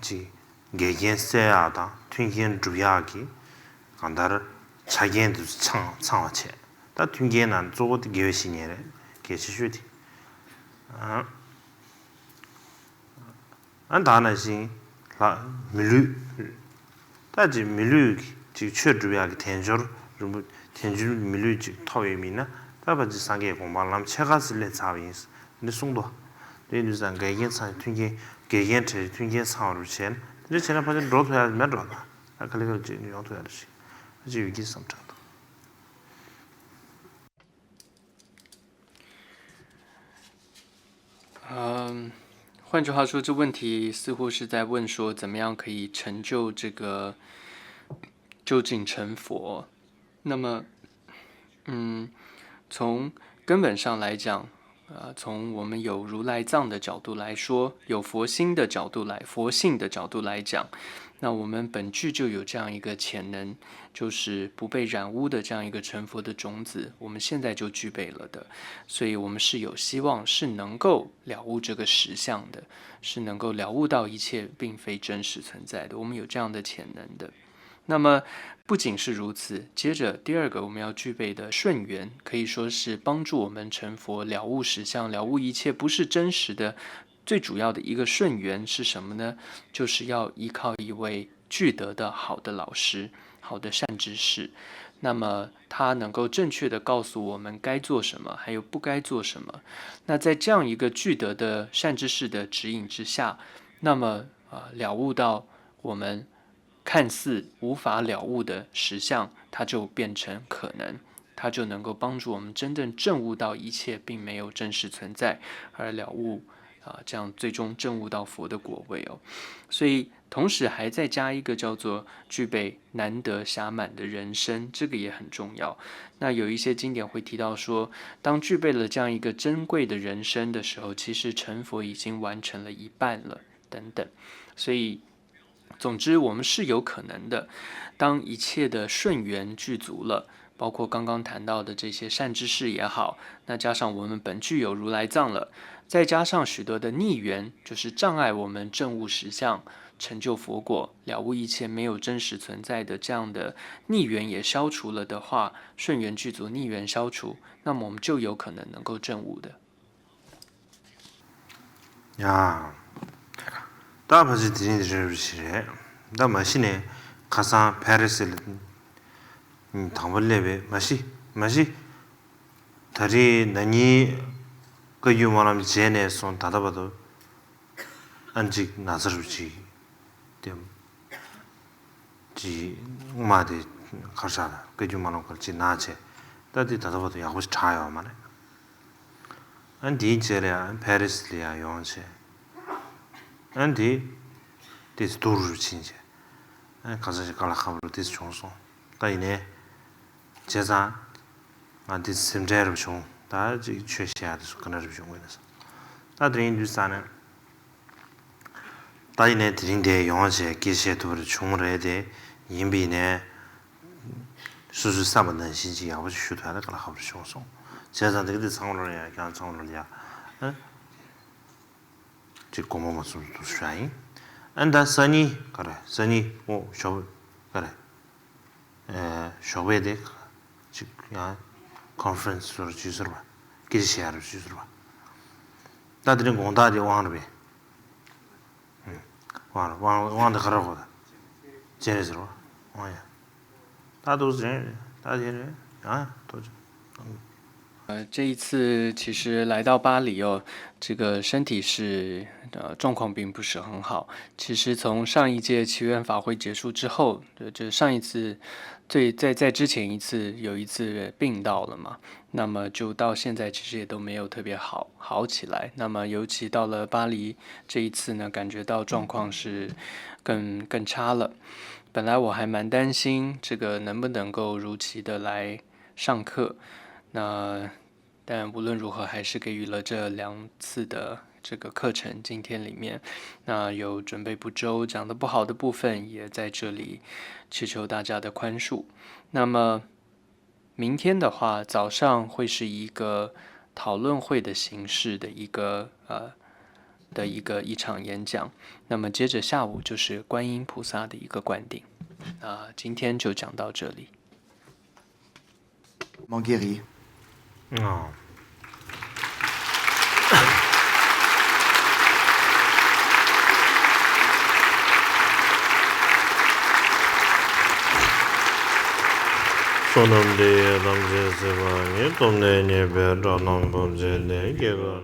ཅིག་འགལ་རྐྱེན་སེལ་ཡག་དང་མཐུན་རྐྱེན་སྒྲུབ་ཡག་གི་གང་ལྟར་ཆ་རྐྱེན་དེ་ཚོ་ཚང་ཚང་བ་བྱས། ད་མཐུན་རྐྱེན་ནང་གཙོ་བོ་དེ་དགེ་བའི་བཤེས་གཉེན་རེད། གལ་ཆེ་ཤོས་དེ། ཨ་ཨ་ད་ནང་བཞིན་ལྷ་མི་ལུས། ད་ཅིག་མི་ལུས་ཀྱི་ཅིག་ཆོས་སྒྲུབ་ཡག་གི་དལ་འབྱོར་རིན་པོ་དལ་འབྱོར་མི་ལུས་ཅིག་ཐོབ་ཡོད་མིན་ན་ད་ཕལ་ཆེར་སངས་རྒྱས་གོ་འཕང་ལམ་ཕྱེད་ཀ་ཙམ་སླེབས་ཚར་བ་ཡིན། འདི་གསུངས་ཏོ། དེ་ཡིན་དུས་ཙང་འགལ་རྐྱེན་ཚང་མཐུན་རྐྱེན་འགལ་རྐྱེན་བྲལ་མཐུན་རྐྱེན་ཚང་བ་རུ་བྱས་ན་དེ་འདྲ་བྱས་ན་ཕལ་ཆེར་འགྲོ་ཐུབ་ཡག་མེད་འགྲོ་ད། ཨ་ག་ལེ་ག་ལེ་ཅིག་ཡོང་ཐུབ་ཡག་རེད་ཞེས་ཨ་ཅིག་ཡོད་ཀྱི་བསམ་དྲན་འདུག། 嗯，换句话说，这问题似乎是在问说，怎么样可以成就这个究竟成佛？那么，嗯，从根本上来讲，呃，从我们有如来藏的角度来说，有佛心的角度来，佛性的角度来讲，那我们本具就有这样一个潜能，就是不被染污的这样一个成佛的种子，我们现在就具备了的。所以我们是有希望，是能够了悟这个实相的，是能够了悟到一切并非真实存在的。我们有这样的潜能的。那么不仅是如此，接着第二个我们要具备的顺缘，可以说是帮助我们成佛、了悟实相、了悟一切不是真实的。最主要的一个顺缘是什么呢？就是要依靠一位具德的好的老师、好的善知识，那么他能够正确的告诉我们该做什么，还有不该做什么。那在这样一个具德的善知识的指引之下，那么啊，了悟到我们看似无法了悟的实相，它就变成可能，它就能够帮助我们真正证悟到一切并没有真实存在，而了悟啊，这样最终证悟到佛的果位哦。所以同时还再加一个叫做具备难得暇满的人生，这个也很重要。那有一些经典会提到说，当具备了这样一个珍贵的人生的时候，其实成佛已经完成了一半了，等等。所以总之，我们是有可能的。当一切的顺缘具足了，包括刚刚谈到的这些善知识也好，那加上我们本具有如来藏了，再加上许多的逆缘，就是障碍我们证悟实相、成就佛果、了悟一切没有真实存在的这样的逆缘也消除了的话，顺缘具足，逆缘消除，那么我们就有可能能够证悟的。 ཡ། ད་ཕལ་ཆེར་དེ་རིང་འདི་རེད་པ་ཞིག་རེད། ད་མ་གཞི་ནས་ཁ་སང་ཕ་རི་སི་ལ་དང་པོ་སླེབས་པའི་མ་གཞི་མ་གཞི་ད་རེས་ན་ནིང་བཀའ་བརྒྱུད་སྨོན་ལམ་མཇལ་ནས་བཟུང་ད་ལྟ་བར་དུ་ཨ་ནི་ཅིག་ན་ཚ་རུ་ཅིག་དེ། ཀྱི་དབུ་མ་དེ་ཁར་ཤག་ལ་བཀའ་བརྒྱུད་སྨོན་ལམ་ཁར་ཅིག་ན་བྱས། ད་དེ་ད་ལྟ་བར་དུ་ཡག་པོ་ཞིག་དྲག་ཡོད་མ་རེད། ཨ་འདིའི་རྗེས་ལ་ཡང་ཕ་རི་སི་ལ་ཡང་ཡོང་བྱས། ཨ་འདི་དེ་སྡུག་རུ་ཕྱིན་བྱས། ཨ་གང་ཟག་ཞིག་དཀའ་ལས་ཁག་པོ་རུ་དེ་བྱུང་སོང་། ད་ཡིན་ནའི་བྱས་ཙང་ང་དེ་སེམས་ཁྲལ་རུ་བྱུང་། ད་ཅིག་ཆོས་བཤད་ཡག་དེ་སུ་ག་འདྲ་རུ་བྱུང་དགོས་ན་ས། ད་དེ་རིང་དུས་ས་ནས། ད་ཡིན་ནའི་དེ་རིང་འདིར་ཡོང་བྱས་སྐད་ཆ་བཤད་ཐུབ་པ་རེ་བྱུང་རེད་དེ། ཡིན་པ་ཡིན་ནའི་སོ་སོའི་བསམ་པ་ནང་བཞིན་ཅིག་ཡག་པོ་ཞིག་ཞུ་ཐུབ་ཡག་དེ་དཀའ་ལས་ཁག་པོ་རེ་བྱུང་སོང་། བྱས་ཙང་དེ་ག་དེ་ཚང་མ་ལོར་ཡ་ཀྱང་ཚང་མ་ལོར་ཡ་ཨ་ཅིག་དགོངས་པ་མ་ཚོམ་དུ་ཞུ་ཡ་ཡིན། ཨ་ད་སང་ཉིན་ག་རེ་སང་ཉིན་ཨོ་ཞོགས་པ་ག་རེ། ཨེ་ཞོགས་པའི་དེ་ཅིག་ཡང་ཁོན་ཧྥ་རན་སི་ཟེར་ཅིག་ཟེར་བ། སྐད་ཆ་བཤད་ཡ་རེད་ཅིག་ཟེར་བ། ད་དེ་རིང་དགོང་དག་དེ་དབང་རེད་པས། ཨུམ། དབང་རེད། དབང་དབང་དེ་ག་རེ་གོ་ད། སྤྱན་རས་གཟིགས་རེད་པ། དབང་ཡ། ད་དུ་ཟེར་རེད། ད་དེ་རེད། ཡང་ཡང་ཐུགས་རྗེ་ཆེ། 呃，这一次其实来到巴黎哦，这个身体是呃状况并不是很好。其实从上一届祈愿法会结束之后，就就上一次最在在之前一次有一次病到了嘛，那么就到现在其实也都没有特别好好起来。那么尤其到了巴黎这一次呢，感觉到状况是更更差了。本来我还蛮担心这个能不能够如期的来上课，那但无论如何还是给予了这两次的这个课程。今天里面，那有准备不周，讲的不好的部分也在这里祈求大家的宽恕。那么明天的话，早上会是一个讨论会的形式的一个呃的一个一场演讲。那么接着下午就是观音菩萨的一个灌顶。啊，今天就讲到这里。 Monguéry. ཨ། བསོད་ནམས་འདི་ཡིས་ཐམས་ཅད་གཟིགས་པ་ཉིད། ཐོབ་ནས་ཉེས་པའི་དགྲ་རྣམས་ཕམ་བྱས་ཏེ། སྐྱེ་རྒ་ན་